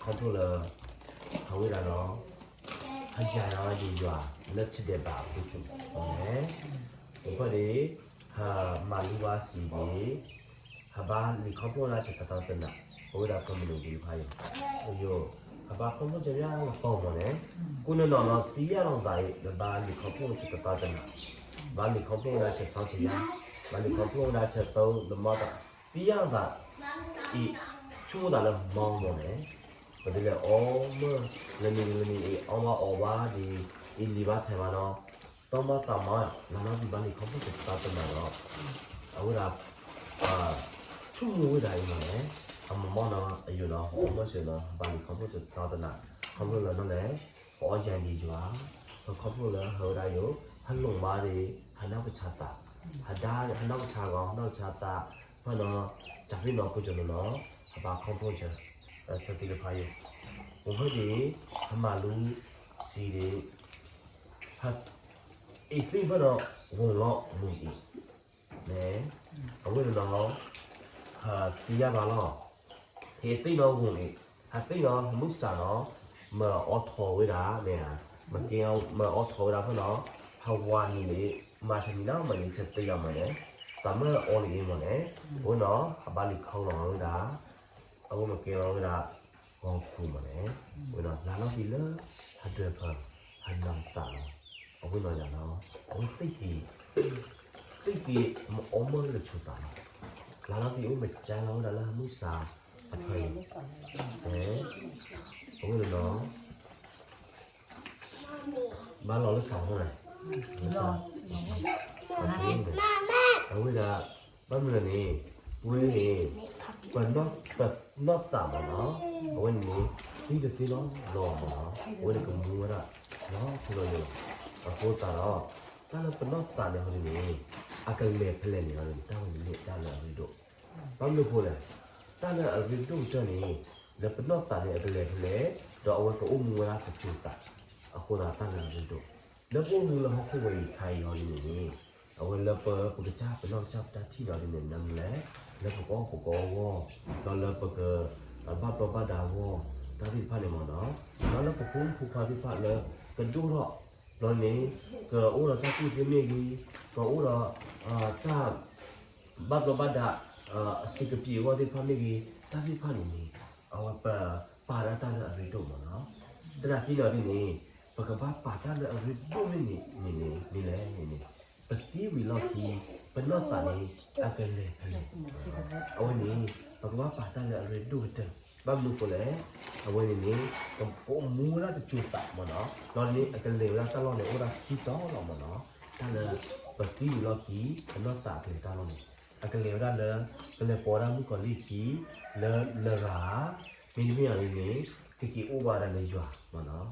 ခီဖျိလၢ ဟးဝဲဒၣ်ဒီး ဟးယၤယၤယွၤလၢထံဒဲးဘးအပူၤစူၤန့ၣ်, အဃိန့ၣ် ဟးမၤလူၤဘၣ်စံးဒ် ဟးဘါလံာ်ခီဖျိဒၣ်ဆၢတၢ်တနး, အဝဲဒၣ်ကမျၢၢ်သ့ၣ်တဖၣ်အံၤ, ယိၤ, ဟးဘါခီဖျိဆၢယါလၢပီမ့ၢ်န့ၣ်, ကိးနီၢ်နီၢ်နီၢ်သံယါလီၤသးအံၤ လၢဘါလံာ်ခီဖျိဆၢတၢ်တနး, ဘါလံာ်ခီဖျိဝဲဒၣ်ဆၢစီဆၢယါ, ဘါလံာ်ခီဖျိဝဲဒၣ်ဆၢသီလၢမီတၢ်, သံယါလီၤသးအံၤ, ဆိကမိၣ်သးလၢမီမ့ၢ်န့ၣ်, ပဒ်လဲၣ်အီမ့ၢ် လၢနံၤလၢနံၤအံၤ အီဘၣ်အီဘၣ်ဒ်အံၤ လံၤဘၣ်ထဲးဘၣ်နီၤ, တီမီသးမီ လၢနီၢ်သံဘါလံာ်ခီဖျိဆၢတၢ်တနးဒီး အဝဲဒၣ် ဆိကမိၣ်ဝဲဒၣ်အံၤမ့ၢ်န့ၣ်, အမၤမီနီၤ အယိၤနီၤ အီမ့ၢ်ဆၢနီၤ ဘါလံာ်ခီဖျိဆၢတၢ်တနး, ခီဖျိလၢနီၢ်လဲၣ်, ပအီယၤဒံးယွၤ, ပခီဖျိလၢဟးဝဲဒၣ်ယိၤ, ဟးလိၣ်ဘၣ်ဒ် ဟးနီၢ်ကဆါသး, ဟးဒါ ဟးနီၢ်ကဆါဂီၤ နီၢ်ကဆါသး, ဖဲနီၤ, တၢ်ဖံးနီၤဖိကၠိနီၤနီၤ, ဟးဘါခီဖျိဆၢ, ဆၢသ့ၣ်တဖၣ်အံၤ, အိၣ်ဖဲဒ်, ဟးမၤလူၤစံးဒ် အ့ၣ်သ့ၣ်ဖဲနီၤ ဂီၤလီၤမုၢ်အ့ၣ်, န့ၣ်, အဝဲန့ၣ်နီၤ, ဟးသံယါဘၣ်လီၤ, ဟဲသ့ၣ်နီၤဂီၤအ့ၣ်, ဟးသ့ၣ်နီၤမုၢ်ဆါနီၤ, မၤအီထီၣ်ဝဲဒၣ်န့ၣ်, မၤကဲ, မၤအီထီၣ်ဝဲဒၣ်ဖဲနီၤ, ဟးဝးနံၤန့ၣ်, မၤဆၢနံၤနီၤ မၤနံၤဆၢသ့ၣ်ယါမ့ၢ်န့ၣ်, တၢ်မၢအီလံအ့ၣ်မ့ၢ်န့ၣ်, အဝဲနီၤ ဟးဘါလံာ်ခီလီၤဝဲဒၣ် အဝဲမၤကဲလီၤဝဲဒၣ် ဂီၤခူၣ်မ့ၢ်န့ၣ်, ဝဲနီၤ လါလီၤက့ၤလၢ ဟးဒွဲၣ်ဖၢ ဟးနီၢ်သးလီၤ, အဝဲနီၤယၤနီၤ, အဝဲသ့ၣ်က့ၤ, သ့ၣ်က့ၤမၤအီမ့ၢ်လၢကဆူးသးလီၤ, လါလီၤက့ၤအိၣ်မၤကၢလီၤဝဲဒၣ်လၢမုၢ်ဆါအဖၢအံၤ, အဝဲနီၤ ဘၣ်လီၤလၢစးဖိန့ၣ်, အဝဲဒၣ်, ဘၣ်မနုၤန့ၣ်, ဝဲန့ၣ်, ပနီၢ်သးမ့ၢ်နီၤ, အဝဲန့ၣ်န့ၣ်, သံတသ့လီၤလီၤမ့ၢ်နီၤ, အဝဲန့ၣ်ကမူဝဲဒၣ်, လီၤထူလီၤယိာ်လီၤ, အဃိသတးဒီး, တၢ်လၢပနီၢ်သးန့ၣ်ဟီဒ်န့ၣ်, အကလဲၤဖဲလဲၣ်န့ၣ် တၢ်ဝဲန့ၣ်မ့ၢ်တၢ်လၢအရ့ဒိၣ်, ဘၣ်မနုၤအဃိလဲၣ်, တၢ်လၢအရ့ဒိၣ်ကတၢၢ်န့ၣ်, လၢပနီၢ်သးန့ၣ်အကလဲၤဖဲလဲၣ်, ဒီးအဝဲကအိၣ်မူဝဲဒၣ်ကစူးသး, အဃိသတးတၢ်လၢအရ့ဒိၣ်, လၢပအိၣ်မူလၢဟီၣ်ခိၣ်ဝဲအံၤခါအံၤဟီဒ်န့ၣ်န့ၣ်, အဝဲလၢပ, ပကစၢ်ပနီၢ်ကစၢ်ပတၢ်ထံၣ်န့ၣ်ဒ်န့ၣ် နမ့ၢ်လဲၣ်, လၢပကအီၣ်ပကအီအဂီၢ်, ဒီးလၢပက, ဘၣ်ဘျီးဘၣ်ဒါအဂီၢ်, တၢ်သ့ၣ်တဖၣ်န့ၣ်မ့ၢ်နီၤ, ဒီးလၢပဖိမုၣ်ဖိခွါသ့ၣ်တဖၣ်လၢ, ကဒိၣ်ထီၣ်, ဘျီန့ၣ်, ကအိၣ်ဒီးတၢ်ကူၣ်သ့မ့ၢ်ဂ့ၤ, ကအိၣ်ဒီး, တၢ် ဘၣ်ဘျီးဘၣ်ဒါ, အဆံးကပံာ်အဂီၢ်သ့ၣ်တဖၣ်မ့ၢ်ဂ့ၤ, တၢ်သ့ၣ်တဖၣ်န့ၣ်န့ၣ်, အဝဲပ, ပာ်ဒၣ်တၢ်လၢအရ့ဒိၣ်မ့ၢ်နီၤ, သနာ်က့န့ၣ်ဒ်န့ၣ်, ပကဘၣ်ပာ်တၢ်လၢအရ့ဒိၣ်မ့ၢ်န့ၣ်, မ့ၢ်လဲၣ်န့ၣ်, ပသံဝံၤလီၢ်ခံ, ပနီၢ်သးန့ၣ်, အကလဲၤဖဲလဲၣ်, အဝဲန့ၣ်, ပကဘၣ်ပာ်တၢ်လၢအရ့ဒိၣ်ကတၢၢ်, ဘၣ်မနုၤဃိလဲၣ်, အဝဲန့ၣ်န့ၣ်, ကအိၣ်မူဝဲဒၣ်ကစူးသးမ့ၢ်နီၤ, ဒီးန့ၣ်အကလဲၤဝဲဒၣ်တၢ်လီၢ်န့ၣ် အိၣ်ဒၣ်ခံတီၤလီၤမ့ၢ်နီၤ, တၢ်လၢ, ပသံဝံၤလီၢ်ခံ, ပနီၢ်သးအကလဲၤတၢ်လီၢ်န့ၣ်, အကလဲၤဝဲဒၣ်လၢ, ကလဲၤပိာ်ဝဲဒၣ်မုၣ်ကီၤလံၢ်ခံ, လၢလရာ်, မ့တမ့ၢ်အီၤန့ၣ်န့ၣ်, ကက့ၤအိၣ်ဘၣ်ဝဲဒၣ်လၢယွၤမ့ၢ်နီၤ,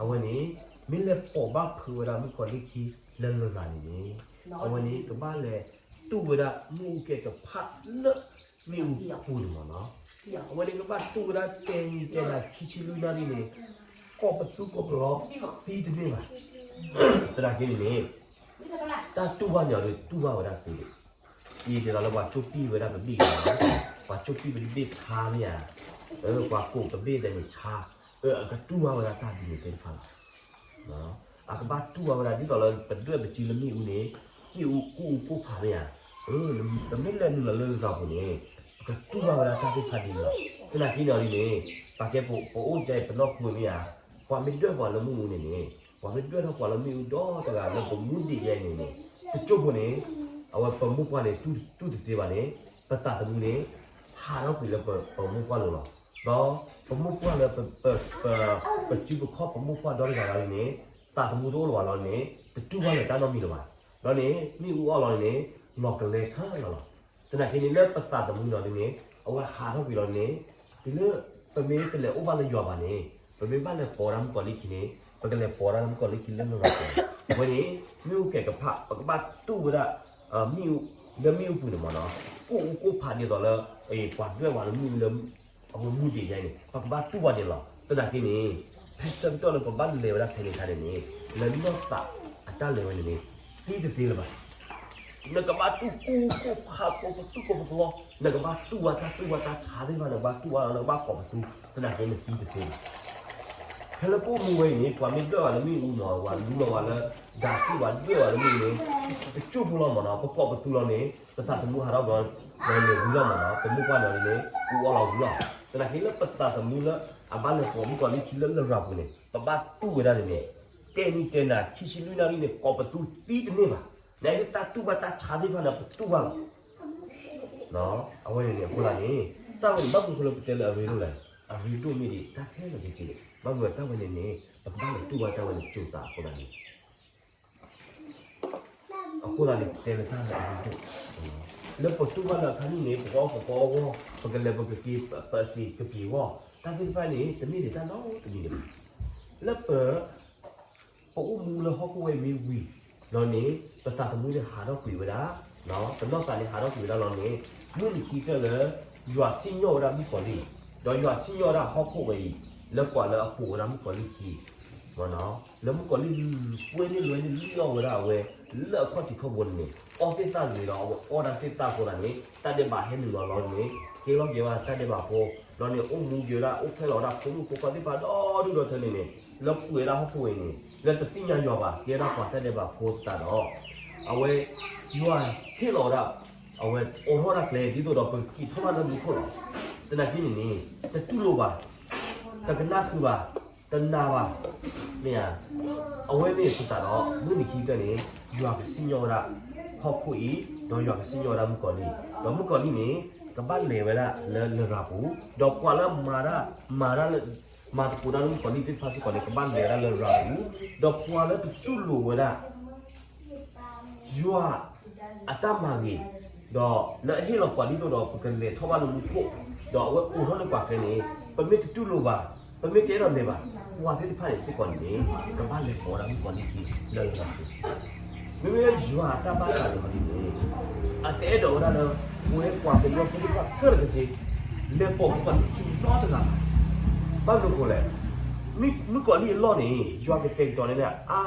အဝဲန့ၣ်, မ့ၢ်လဲၤပိာ်ဘၣ်ဖုးဝဲဒၣ်မုၣ်ကီၤလံၢ်ခံ, လၢလရာ်န့ၣ်န့ၣ်, အဝဲန့ၣ်ကဘၣ်လဲၤ, တူၢ်ဝဲဒၣ်မ့ၣ်အူကဲကဖးလၢ, မ့ၣ်အူပူၤန့ၣ်မ့ၢ်နီၤ, အဝဲန့ၣ်ကဘၣ်တူၢ်ဝဲဒၣ်တဲာ်တဲာ်ဒၣ်ခံဆံလွံၢ်နၣ်ရံၣ်န့ၣ်, ကိးပသူကိးပလီၤ, သံတန့ၢ်ဘၣ် သနာ်က့န့ၣ်န့ၣ်, တၢ်တူၢ်ဘၣ်န့ၣ်အီၤဒီးတူၢ်ဘၣ်ဝဲဒၣ်သ့ဒံး, အံၤဒ်သိးလၢပှၤကၠိၣ်ပံၣ်ဝဲဒၣ်ပဘ့ၣ်န့ၣ်, ပှၤကၠိၣ်ပံၣ်ပတဘ့ၣ်ဆါမ့ၢ်ဧါ, ပှၤကိးပဘ့ၣ်ဒဲးန့ၣ်ဆါ, အကတူၢ်ဘၣ်ဝဲဒၣ်တၢ်ဒ်န့ၣ်သ့ၣ်တဖၣ်လီၤ, အကဘၣ်တူၢ်ဘၣ်ဝဲဒၣ်ဒ်သိးလၢပဒွဲၣ်ပစုလၢမ့ၣ်အူန့ၣ်, က့ၣ်အူကိၣ်အူကိၣ်ဖးမ့ၢ်ဧါ, ပမ့ၢ်လဲၤနုာ်လီၤလၢလရာ်ပူၤန့ၣ်, ပကတူၢ်ဘၣ်ဝဲဒၣ်တၢ်သ့ၣ်တဖၣ်ဒ်န့ၣ်လီၤ, သနာ်က့န့ၣ်အီၤဒ်န့ၣ်, ပကဲပအိၣ်ကဲအံၤပနီၢ်ခိမ့ၢ်ဧါ, ပှၤမ့ၢ်ဒွဲၣ်ပှၤလၢမ့ၣ်အူန့ၣ်န့ၣ်, ပှၤမ့ၢ်ဒွဲၣ်ထီၣ်ပှၤလၢမ့ၣ်အူဒီတဂၤလၢပမူဒံးယဲန့ၣ်န့ၣ်, တကၠိၢ်ဖိန့ၣ်, အဝဲပမိၢ်ပှၢ်န့ၣ် တူၢ်တသ့ဘၣ်န့ၣ်, ပသးသမူန့ၣ်, ဟးထီၣ်ကွံာ်လၢပမိၢ်ပှၢ်လိၤလီၤ, ဒီးပမိၢ်ပှၢ်လၢပ, ပစုပခီၣ်ပမိၢ်ပှၢ်ဒီတဂၤလီၤန့ၣ်, သးသမူတအိၣ်လၢၤဘၣ်လီၤန့ၣ်, တတူၢ်ဘၣ်လၢၤတၢ်နီတမံၤလၢၤဘၣ်, ဒီးန့ၣ် မ့ၣ်အူအီၣ်လီၤန့ၣ်န့ၣ်, လီၤကလဲခဲလၢာ်လီၤ, သနာ်က့န့ၣ်လၢပသးသမူန့ၣ်ဒ်န့ၣ်, အဝဲဟးထီၣ်ကွံာ်လီၤန့ၣ်, တုၤလၢပမ့ၢ်တလဲၤအိၣ်ဘၣ်လၢယွၤဘၣ်န့ၣ်, ပမ့ၢ်ဘၣ်လဲၤပိာ်ဝဲဒၣ်မုၣ်ကီၤလံၢ်ခံန့ၣ်, ပကလဲၤပိာ်ဝဲဒၣ်လၢမုၣ်ကီၤလံၢ်ခံလၢလရာ်ပူၤ, အဝဲန့ၣ်, မ့ၣ်အူကဲကဖး ပကဘၣ်တူၢ်ဝဲဒၣ်, မ့ၣ်အူ, လၢမ့ၣ်အူပူၤန့ၣ်မ့ၢ်နီၤ, ကိၣ်အူကိၣ်ဖးဒ်သိးလၢ, ပှၤဒွဲၣ်ပှၤလၢမ့ၣ်အူလၢ အဝဲမူဒံးယဲန့ၣ် ပကဘၣ်တူၢ်ဘၣ်န့ၣ်လီၤ. သနာ်က့န့ၣ်, ဖဲဆၢကတီၢ်လၢပဘၣ်လဲၤဝဲဒၣ်ဖဲန့ၣ်အခါန့ၣ်န့ၣ်, လၢနီၢ်သးအတၢ်လဲၤဝဲန့ၣ်န့ၣ်, သံတသ့လၢၤဘၣ်. နကဘၣ်တူၢ်ကိၢ်ကိၢ်ဖးကိးပသူကိးပကျီ, နကဘၣ်တူၢ်ဝဲတၢ်တူၢ်ဝဲတၢ်ဆါသ့ၣ်တဖၣ် နကဘၣ်တူၢ်ဝဲဒီး နကဘၣ်ကိးပသူ, သနာ်က့နသံတသ့ဘၣ်. ဖဲလၢပအိၣ်မူဝဲအံၤန့ၣ် ပှၤမ့ၢ်ဒွဲၣ်ဝဲလၢမ့ၣ်အူနီၤ, ပှၤလူလီၤဝဲလၢ ဒၤစ့ၣ် ပှၤဒွဲၣ်ဝဲလၢမ့ၣ်အူန့ၣ် တကၠိၢ်ဖိလီၤမးနီၤ, ပကိးပသူလီၤန့ၣ် ပသးသမူဟးထီၣ်ဘျီန့ၣ်ဝံၤလီၤမးနီၤ, ပမိၢ်ပှၢ်လီၤန့ၣ် အူအီၣ်လီၤဝံၤလီၤ. သနာ်က့လၢပသးသမူလၢအဘၣ်လဲၤပိာ်မုၣ်ကီၤလံၢ်ခံလၢလရာ်ပူၤန့ၣ် ပဘၣ်တူၢ်ဝဲဒၣ်န့ၣ်န့ၣ်, တဲနံၤတဲနၤ ခံဆံလွံၢ်နၣ်ရံၣ်န့ၣ် ကိးပသူသံတန့ၢ်ဘၣ်. နတၢ်တူၢ်ဘၣ်တၢ်ဆါသ့ၣ်တဖၣ်န့ၣ် ပတူၢ်ဘၣ်လီၤ. အဝဲန့ၣ်န့ၣ် အဃိသတးန့ၣ် တၢ်ဝဲန့ၣ် ဘၣ်မနုၤအဃိလၢပတဲလၢအရ့ဒိၣ်လဲၣ်, အရ့ဒိၣ်မ့ၢ်ဒ်တၢ်ခဲလၢာ်ခဲဆ့န့ၣ် ဘၣ်မနုၤတၢ်ဝဲန့ၣ်န့ၣ် ပကဘၣ်လဲၤတူၢ်ဘၣ်တၢ်ဝဲန့ၣ် ကၠိၤသးအဃိသတးန့ၣ် အဃိသတးန့ၣ် ပတဲလၢတၢ်လၢအရ့ဒိၣ်, လၢပတူၢ်ဘၣ်လၢအခါန့ၣ်န့ၣ် ပကအီၣ်ပကအီဂီၢ် ပကလဲၤပကက့ၤ ပအစ့ၤကပံာ်အဂီၢ် တၢ်သ့ၣ်တဖၣ်န့ၣ် တမ့ၢ်ဒ်တၢ်နီတမံၤန့ၣ်ဘၣ်. လၢပ ပအိၣ်မူလၢဟီၣ်ခိၣ်ဝဲအံၤမ့ၢ်ဝံၤလီၤန့ၣ် ပသးသမူန့ၣ်ဟးထီၣ်ကွံာ်ဝဲဒၣ်, ပနီၢ်သးန့ၣ်ဟးထီၣ်ကွံာ်ဝဲဒၣ်လီၤန့ၣ် မုၢ်နံၤခံကတၢၢ်လၢ ယွၤစံၣ်ညီၣ်ဝဲဒၣ်မုၣ်ကီၤလံၢ်, ဒီးယွၤစံၣ်ညီၣ်ဝဲဒၣ်ဟီၣ်ခိၣ်ဝဲအံၤ လၢပှၤလၢအပိာ်ဝဲဒၣ်မုၣ်ကီၤလံၢ်ခံ လၢမုၣ်ကီၤလံၢ် ပှဲၤန့ၢ်လွဲန့ၢ်လံၣ်အီၣ်ဝဲဒၣ်အဝဲ လၢအခီၣ်ထံးခီၣ်ဘိန့ၣ်န့ၣ် အီၣ်သ့ၣ်သၣ်တဂ့ၤဒီး အဝဲအီၣ်ဒၣ်သ့ၣ်သၣ်အဃိသတးန့ၣ် တၢ်ဒဲးဘးဟဲနုာ်လီၤလီၤန့ၣ် ကဲလီၤက့ၤဝဲဒၣ်တၢ်ဒဲးဘးဖိ, ဒီးန့ၣ်အိၣ်မူက့ၤဝဲဒၣ် အိၣ်ဖျဲၣ်လီၤဝဲဒၣ်ဖိမုၣ်ဖိခွါသ့ၣ်တဖၣ်ဒီဒူၣ်ဒီထၢန့ၣ်န့ၣ် လၢပှဲၤဝဲဒၣ်ဟီၣ်ခိၣ်ဝဲအံၤန့ၣ် လၢတသ့ၣ်ညါယွၤဘၣ် ကဲဒၣ်ပှၤတၢ်ဒဲးဘးဖိသတးဒီး အဝဲ ယွၤဟ့ၣ်လီၤဝဲဒၣ် အဝဲအိးထီၣ်ဝဲဒၣ်ကျဲ ဒ်သိးဒီးပကက့ၤထီၣ်ဘၣ်လၢမူခိၣ်လီၤ. သနာ်က့န့ၣ်န့ၣ် တတူၢ်လိာ်ဘၣ်, တကနၣ်ဃုာ်ဘၣ်, တနာ်ဘၣ်, မ့ၢ်ဧါ. အဝဲမ့ၢ်အဃိသတးဒီး မုၢ်နံၤခံကတၢၢ်န့ၣ် ယွၤကစံၣ်ညီၣ်ဝဲဒၣ် ဟီၣ်ခိၣ်အံၤ, ဒီးယွၤကစံၣ်ညီၣ်ဝဲဒၣ်မုၣ်ကီၤလံၢ်, ဒီးမုၣ်ကီၤလံၢ်န့ၣ် ကဘၣ်လဲၤဝဲဒၣ်လၢလရာ်ပူၤ, ဒီးပှၤလၢမၤတၢ် မၤတၢ်လၢ မၤသကိးတၢ်လၢမုၣ်ကီၤလံၢ်သ့ၣ်တဖၣ်စ့ၢ်ကီးန့ၣ် ကဘၣ်လဲၤဝဲဒၣ်လၢလရာ်ပူၤ, ဒီးပှၤလၢတတူၢ်လိာ်ဝဲဒၣ် ယွၤအတၢ်မၤဂ့ၤ, ဒီးလၢအဟ့ၣ်လီၤပှၤဒ်သိးဒီး ပကလဲၤထီၣ်ဘၣ်လၢမူခိၣ်, ဒီးအဝဲအိးထီၣ်န့ၢ်ပှၤကျဲန့ၣ် ပမ့ၢ်တတူၢ်လိာ်ဘၣ်, ပမ့ၢ်တအဲၣ်ဒိးလဲၤဘၣ်, ပှၤသ့ၣ်တဖၣ်န့ၣ်စ့ၢ်ကီးန့ၣ် ကဘၣ်လဲၤပိာ်ဝဲဒၣ်မုၣ်ကီၤလံၢ်ခံလၢလရာ်ပူၤ. မ့မ့ၢ်လၢယွၤအတၢ်ဘၣ်သးန့ၣ်န့ၣ် အတအဲၣ်ဒိးဝဲဒၣ်လၢ ပဝဲပှၤကညီဖိသ့ၣ်တဖၣ်ခဲလၢာ်ခဲဆ့ လဲၤပိာ်မုၣ်ကီၤလံၢ်ခံနီတဂၤဘၣ်. ဘၣ်မနုၤအဃိလဲၣ်, မုၣ်ကီၤလံၢ်အလီၢ်န့ၣ် ယွၤကတဲာ်ကတီၤန့ၢ်န့ၣ် အါ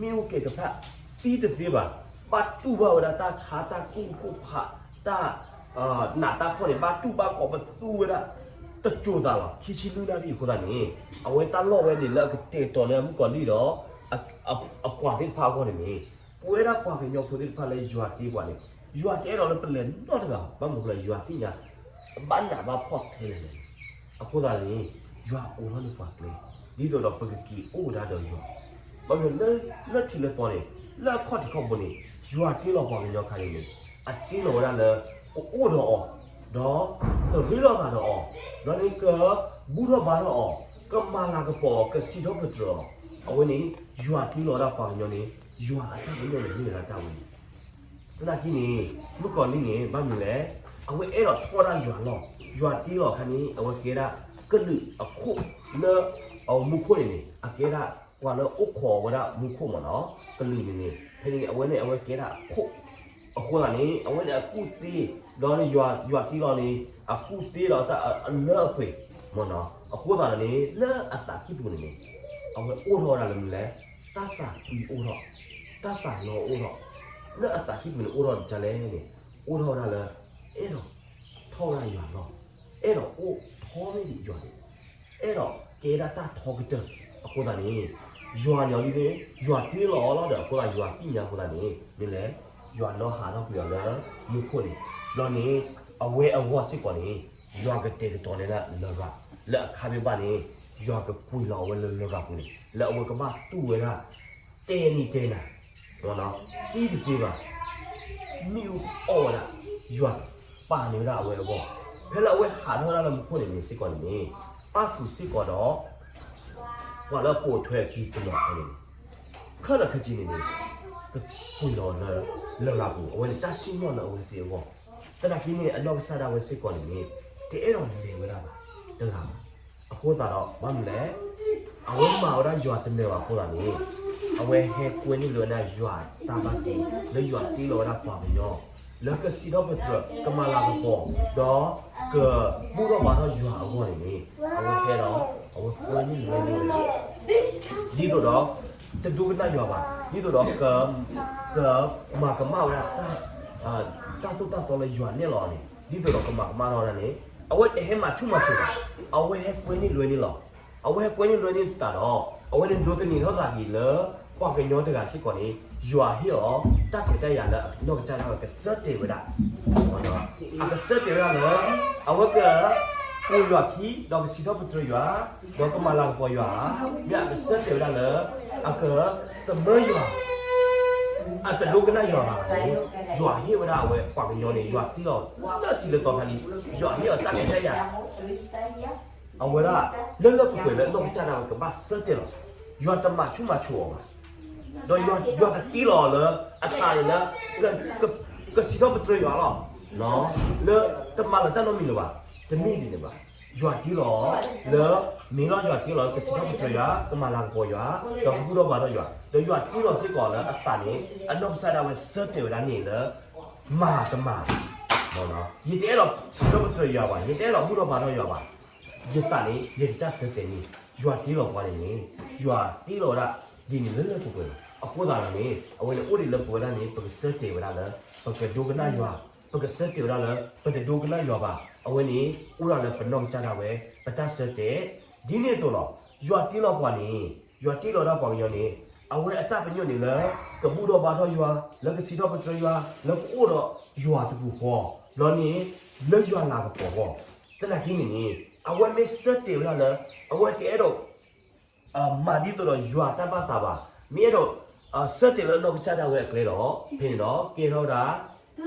မ့ၣ်အူကဲၤကဖၣ် သံတသ့ဘၣ်, ဘၣ်တူၢ်ဘၣ်ဝဲဒၣ်တၢ်ဆါတၢ်ကူၣ်ကိၣ်ဖး တၢ် နးတၢ်ဖှီၣ်န့ၣ် ဘၣ်တူၢ်ဘၣ်ကိးပသူဝဲဒၣ် တစိၤသးလီၤ. ခံဆံလွံၢ်နၣ်ရံၣ်အဃိသတးန့ၣ် အဝဲတၢ်လီၢ်ဝဲန့ၣ်လၢအကတဲာ်ကတီၤန့ၢ်မုၣ်ကီၤလံၢ်ဒီး အပှၤသ့ၣ်တဖၣ်အဂီၢ်န့ၣ်န့ၣ် ပဝဲဒၣ်ပှၤကညီဖိသ့ၣ်တဖၣ်လၢယွၤတ့ပှၤန့ၣ် ယွၤတအဲၣ်ဒိးလၢပလဲၤနီတဂၤဘၣ်. ဘၣ်မနုၤအဃိလဲၣ် ယွၤသ့ၣ်ညါ ဘၣ်နးဘၣ်ဖှီၣ်ထဲလဲၣ်လဲၣ်. အဃိသတးန့ၣ် ယွၤအိးထီၣ်န့ၢ်ပှၤကျဲ ဒ်သိးဒီးပကက့ၤအိၣ်ဝဲဒၣ်ဒီးယွၤ. ဘၣ်မနုၤလၢ လၢထံးလၢသီန့ၣ် လၢအခီၣ်ထံးခီၣ်ဘိန့ၣ် ယွၤတ့လီၤပှၤကညီခါန့ၣ်န့ၣ် အတ့လီၤဝဲဒၣ်လၢ ကအိၣ်ဒီးအီၤ, ဒီးကရ့လိာ်သးဒီးအီၤ, ဒီးန့ၣ်ကဘူၣ်ထီၣ်ဘါထီၣ်အီၤ, ကမၤလၤကပီၤအီၤ, ကစံးထီၣ်ပတြၢၤအီၤ, အဝဲန့ၣ် ယွၤတ့လီၤဝဲဒၣ်ပှၤကညီန့ၣ် ယွၤအတၢ်ပညိၣ်န့ၣ်မ့ၢ်ဝဲဒၣ်တၢ်ဝဲန့ၣ် သနာ်က့န့ၣ် မုၣ်ကီၤလံၢ်န့ၣ် ဘၣ်မနုၤလဲၣ်, အဝဲအဲၣ်ဒိးထီၣ်ဝဲဒၣ်ယွၤလီၢ်, ယွၤတ့လီၤအခါန့ၣ် အဝဲကဲဒၣ်ကလုာ်အခိၣ်လၢ အမူခိၣ်န့ၣ်န့ၣ် အကဲဒၣ်ပှၤလၢအိၣ်ခိးဝဲဒၣ်မူခိၣ်မ့ၢ်နီၤ, ကလုာ်န့ၣ်န့ၣ် ဖဲန့ၣ်န့ၣ် အဝဲန့ၣ် အဝဲကဲဒၣ်အခိၣ်, အဃိသတးန့ၣ် အဝဲန့ၣ်အကူၣ်သ့, ဒီးယွၤတ့လီၤန့ၣ် အကူၣ်သ့ဒီးတၢ်အလၢအပှဲၤမ့ၢ်နီၤ, အဃိသတးန့ၣ် လၢအသးကံၢ်ပူၤန့ၣ်န့ၣ် အဝဲအိၣ်ထီၣ်ဝဲဒၣ်လၢမနုၤလဲၣ်, တၢ်သးကွံအိၣ်ထီၣ်, တၢ်သးလီအိၣ်ထီၣ်, လၢအသးကံၢ်ပူၤန့ၣ်အိၣ်ထီၣ်ဒ်လဲၣ်န့ၣ်, အိၣ်ထီၣ်ဝဲဒၣ်လၢ အဲၣ်ဒိးထီၣ်ဝဲဒၣ်ယွၤလီၢ်, အဲၣ်ဒိးအိၣ်ထီၣ်မ့ၢ်ဒံးယွၤန့ၣ်, အဲၣ်ဒိးကဲဒၣ်တၢ်ထီကတၢၢ်, အဃိသတးန့ၣ် ယွၤန့ၣ်အီၤဒ်န့ၣ် ယွၤတ့လီၤအီၤလီၤဒီး အဃိသတးယွၤသ့ၣ်ညါအဃိသတးန့ၣ် မ့ၢ်လဲၣ်, ယွၤလီၤဟးထီၣ်ကွံာ်အီၤလၢမူခိၣ်န့ၣ်, ဒီးန့ၣ် အဝဲအဂီၢ်စ့ၢ်ကီးန့ၣ် ယွၤကတဲာ်ကတီၤန့ၢ်ဒၣ်လရာ်, လၢအခါဘ့ၣ်ဘၣ်န့ၣ် ယွၤကကွံာ်လီၤအဝဲလၢလရာ်ပူၤန့ၣ် လၢအဝဲကဘၣ်တူၢ်ဝဲဒၣ် တဲနံၤတဲနၤ, သံတသ့ဘၣ်, မ့ၣ်အူအီၣ်ဝဲဒၣ်, ယွၤပာ်န့ၢ်ဝဲဒၣ်အဝဲအဂီၢ်, ဖဲလၢအဝဲဟးထီၣ်ဝဲဒၣ်လၢမူခိၣ်န့ၣ်န့ၣ်စ့ၢ်ကီးန့ၣ်န့ၣ် ပၣ်ဃုာ်စ့ၢ်ကီးဒီး ပှၤလၢအပိာ်ထွဲအခံတနီၤဖဲန့ၣ်န့ၣ်, ခဲလၢာ်ခဲဆ့န့ၣ်န့ၣ် ကကွံာ်လီၤလၢလရာ်ပူၤ, အဝဲန့ၣ်တၢ်စံၣ်ညီၣ်လၢအဝဲသ့ၣ်အဂီၢ်, သနာ်က့န့ၣ် အနီၢ်ကစၢ်ဒၣ်ဝဲစ့ၢ်ကီးန့ၣ်န့ၣ် တအဲၣ်ဒိးလဲၤဝဲဒၣ်ဘၣ်, တဂၤဘၣ်, အဃိသတးဒီး ဘၣ်မနုၤလဲၣ်, အဝဲမၤဝဲဒၣ်ယွၤတနၢၤဘၣ်အဃိသတးန့ၣ် အဝဲဟဲကွဲန့ၢ်လၢဝဲဒၣ်ယွၤတၢ်ဘၣ်တ့ လၢယွၤတ့လီၤဝဲဒၣ်ပှၤကညီ လၢကစံးထီၣ်ပတြၢၤ ကမၤလၤကပီၤ ဒီးကဘူၣ်ထီၣ်ဘါထီၣ်ယွၤအဂီၢ်န့ၣ်န့ၣ် အဝဲဟဲဒီး အဝဲကွဲန့ၢ်လၢဝဲဒၣ် ဒ်သိးဒီး တဒိကနၣ်ယွၤဘၣ်, ဒ်သိးဒီး ကမၤကမၣ်ဝဲဒၣ်တၢ် တၢ်သိၣ်တၢ်သီလၢယွၤနဲၣ်လီၤအီၤန့ၣ် ဒ်သိးဒီးကမၤကမၣ်ထီၣ်ဝဲဒၣ်န့ၣ် အဝဲတဟဲမၤဆူၣ်မၤစိးဘၣ်. အဝဲဟဲကွဲန့ၢ်လွဲန့ၢ်လီၤ. အဝဲဟဲကွဲန့ၢ်လွဲန့ၢ်သတးဒီး အဝဲန့ၣ်ဒိးသန့ၤထီၣ်သးက့ၤလၢ ပှၤကညီတဂၤစ့ၢ်ကီးန့ၣ် ယွၤဟ့ၣ်အီၤ တၢ်ခွဲးတၢ်ယာ်လၢအနီၢ်ကစၢ်ဒၣ်ဝဲကဆၢတဲာ်ဝဲဒၣ် အကဆၢတဲာ်ဝဲဒၣ်လၢ အဝဲက ကိးယွၤခံ ဒီးကစံးထီၣ်ပတြၢၤယွၤ ဒီးကမၤလၤကပီၤယွၤဧါ, မ့ၢ်အကဆၢတဲာ်ဝဲဒၣ်လၢ အကသမၢယွၤ အတဒိကနၣ်ယွၤဘၣ်န့ၣ် ယွၤဟ့ၣ်ဝဲဒၣ်အဝဲပှၤကညီန့ၣ် ယွၤတ့လီၤလၢထံလၢကီၢ်ဖးလံ, ယွၤဟ့ၣ်အီၤတၢ်ခွဲးတၢ်ယာ် အဝဲဒၣ် လၢလၢပှဲၤပှဲၤလၢအနီၢ်ကစၢ်ဒၣ်ဝဲကဘၣ်ဆၢတဲာ်လီၤ. ယွၤတမၤဆူၣ်မၤစိးအီၤဘၣ်. ဒီးယွၤတတ့လီၤလၢအသးန့ၣ်လၢ ကစံးထီၣ်ပတြၢၤယွၤလီၤ. လၢတမၤလၢၤတၢ်နီတမံၤလၢၤဘၣ်. တမ့ၢ်ဒ်န့ၣ်ဘၣ်. ယွၤတ့လီၤလၢ မ့ၢ်လီၤယွၤတ့လီၤလၢကစံးထီၣ်ပတြၢၤယွၤ, ကမၤလၤကပီၤယွၤ, ဒီးကဘူၣ်ထီၣ်ဘါထီၣ်ယွၤ, ဒီးယွၤတ့လီၤစ့ၢ်ကီးလၢအသးန့ၣ် အနီၢ်ကစၢ်ဒၣ်ဝဲဆၢတဲာ်ဝဲဒၣ်န့ၣ်လၢ မၤတမၤဘၣ်. ယတအဲၣ်ဒိးစံးထီၣ်ပတြၢၤယွၤဘၣ်, ယတအဲၣ်ဒိးဘူၣ်ထီၣ်ဘါထီၣ်ယွၤဘၣ်. ယသးန့ၣ် ယကစၢ်ဆၢတဲာ်န့ၣ် ယွၤတ့လီၤပှၤန့ၣ်န့ၣ် ယွၤတ့လီၤဝဲဒၣ် ဒ်န့ၣ်လၢလၢပှဲၤပှဲၤလီၤ. အဃိသတးဒီးန့ၣ် အဝဲန့ၣ်အိၣ်ဒံးလၢပဝဲဒၣ်န့ၣ် ပကဆၢတဲာ်ဝဲဒၣ်လၢ ပကဒိကနၣ်ယွၤ, ပကဆၢတဲာ်ဝဲဒၣ်လၢ ပတဒိကနၣ်ယွၤဘၣ်. အဝဲန့ၣ် အိၣ်ဒၣ်လၢပနီၢ်ကစၢ်ဒၣ်ဝဲ ပတၢ်ဆၢတဲာ်, ဒ်န့ၣ်အသိးလီၤ. ယွၤတ့လီၤပှၤန့ၣ် ယွၤတ့လီၤဒၣ်ပှၤကညီန့ၣ် အဝဲအတၢ်ပညိၣ်န့ၣ်လၢ ကဘူၣ်ထီၣ်ဘါထီၣ်ယွၤ, လၢကစံးထီၣ်ပတြၢၤယွၤ, လၢကအိၣ်ဒီးယွၤတပူၤဃီ, ဒီးန့ၣ် လၢယွၤလၤကပီၤအဂီၢ်, သနာ်က့န့ၣ်န့ၣ် အဝဲမ့ၢ်ဆၢတဲာ်ဝဲဒၣ်လၢ အဝဲတအဲၣ်ဒိး မၤဒ်သိးဒီးယွၤတၢ်ဘၣ်သးဘၣ်, မ့ၢ်အဲၣ်ဒိး ဆၢတဲာ်လၢနီၢ်ကစၢ်ဒၣ်ဝဲအကျဲဒီး ဖဲန့ၣ်ဒီး ကဲထီၣ်ဝဲဒၣ်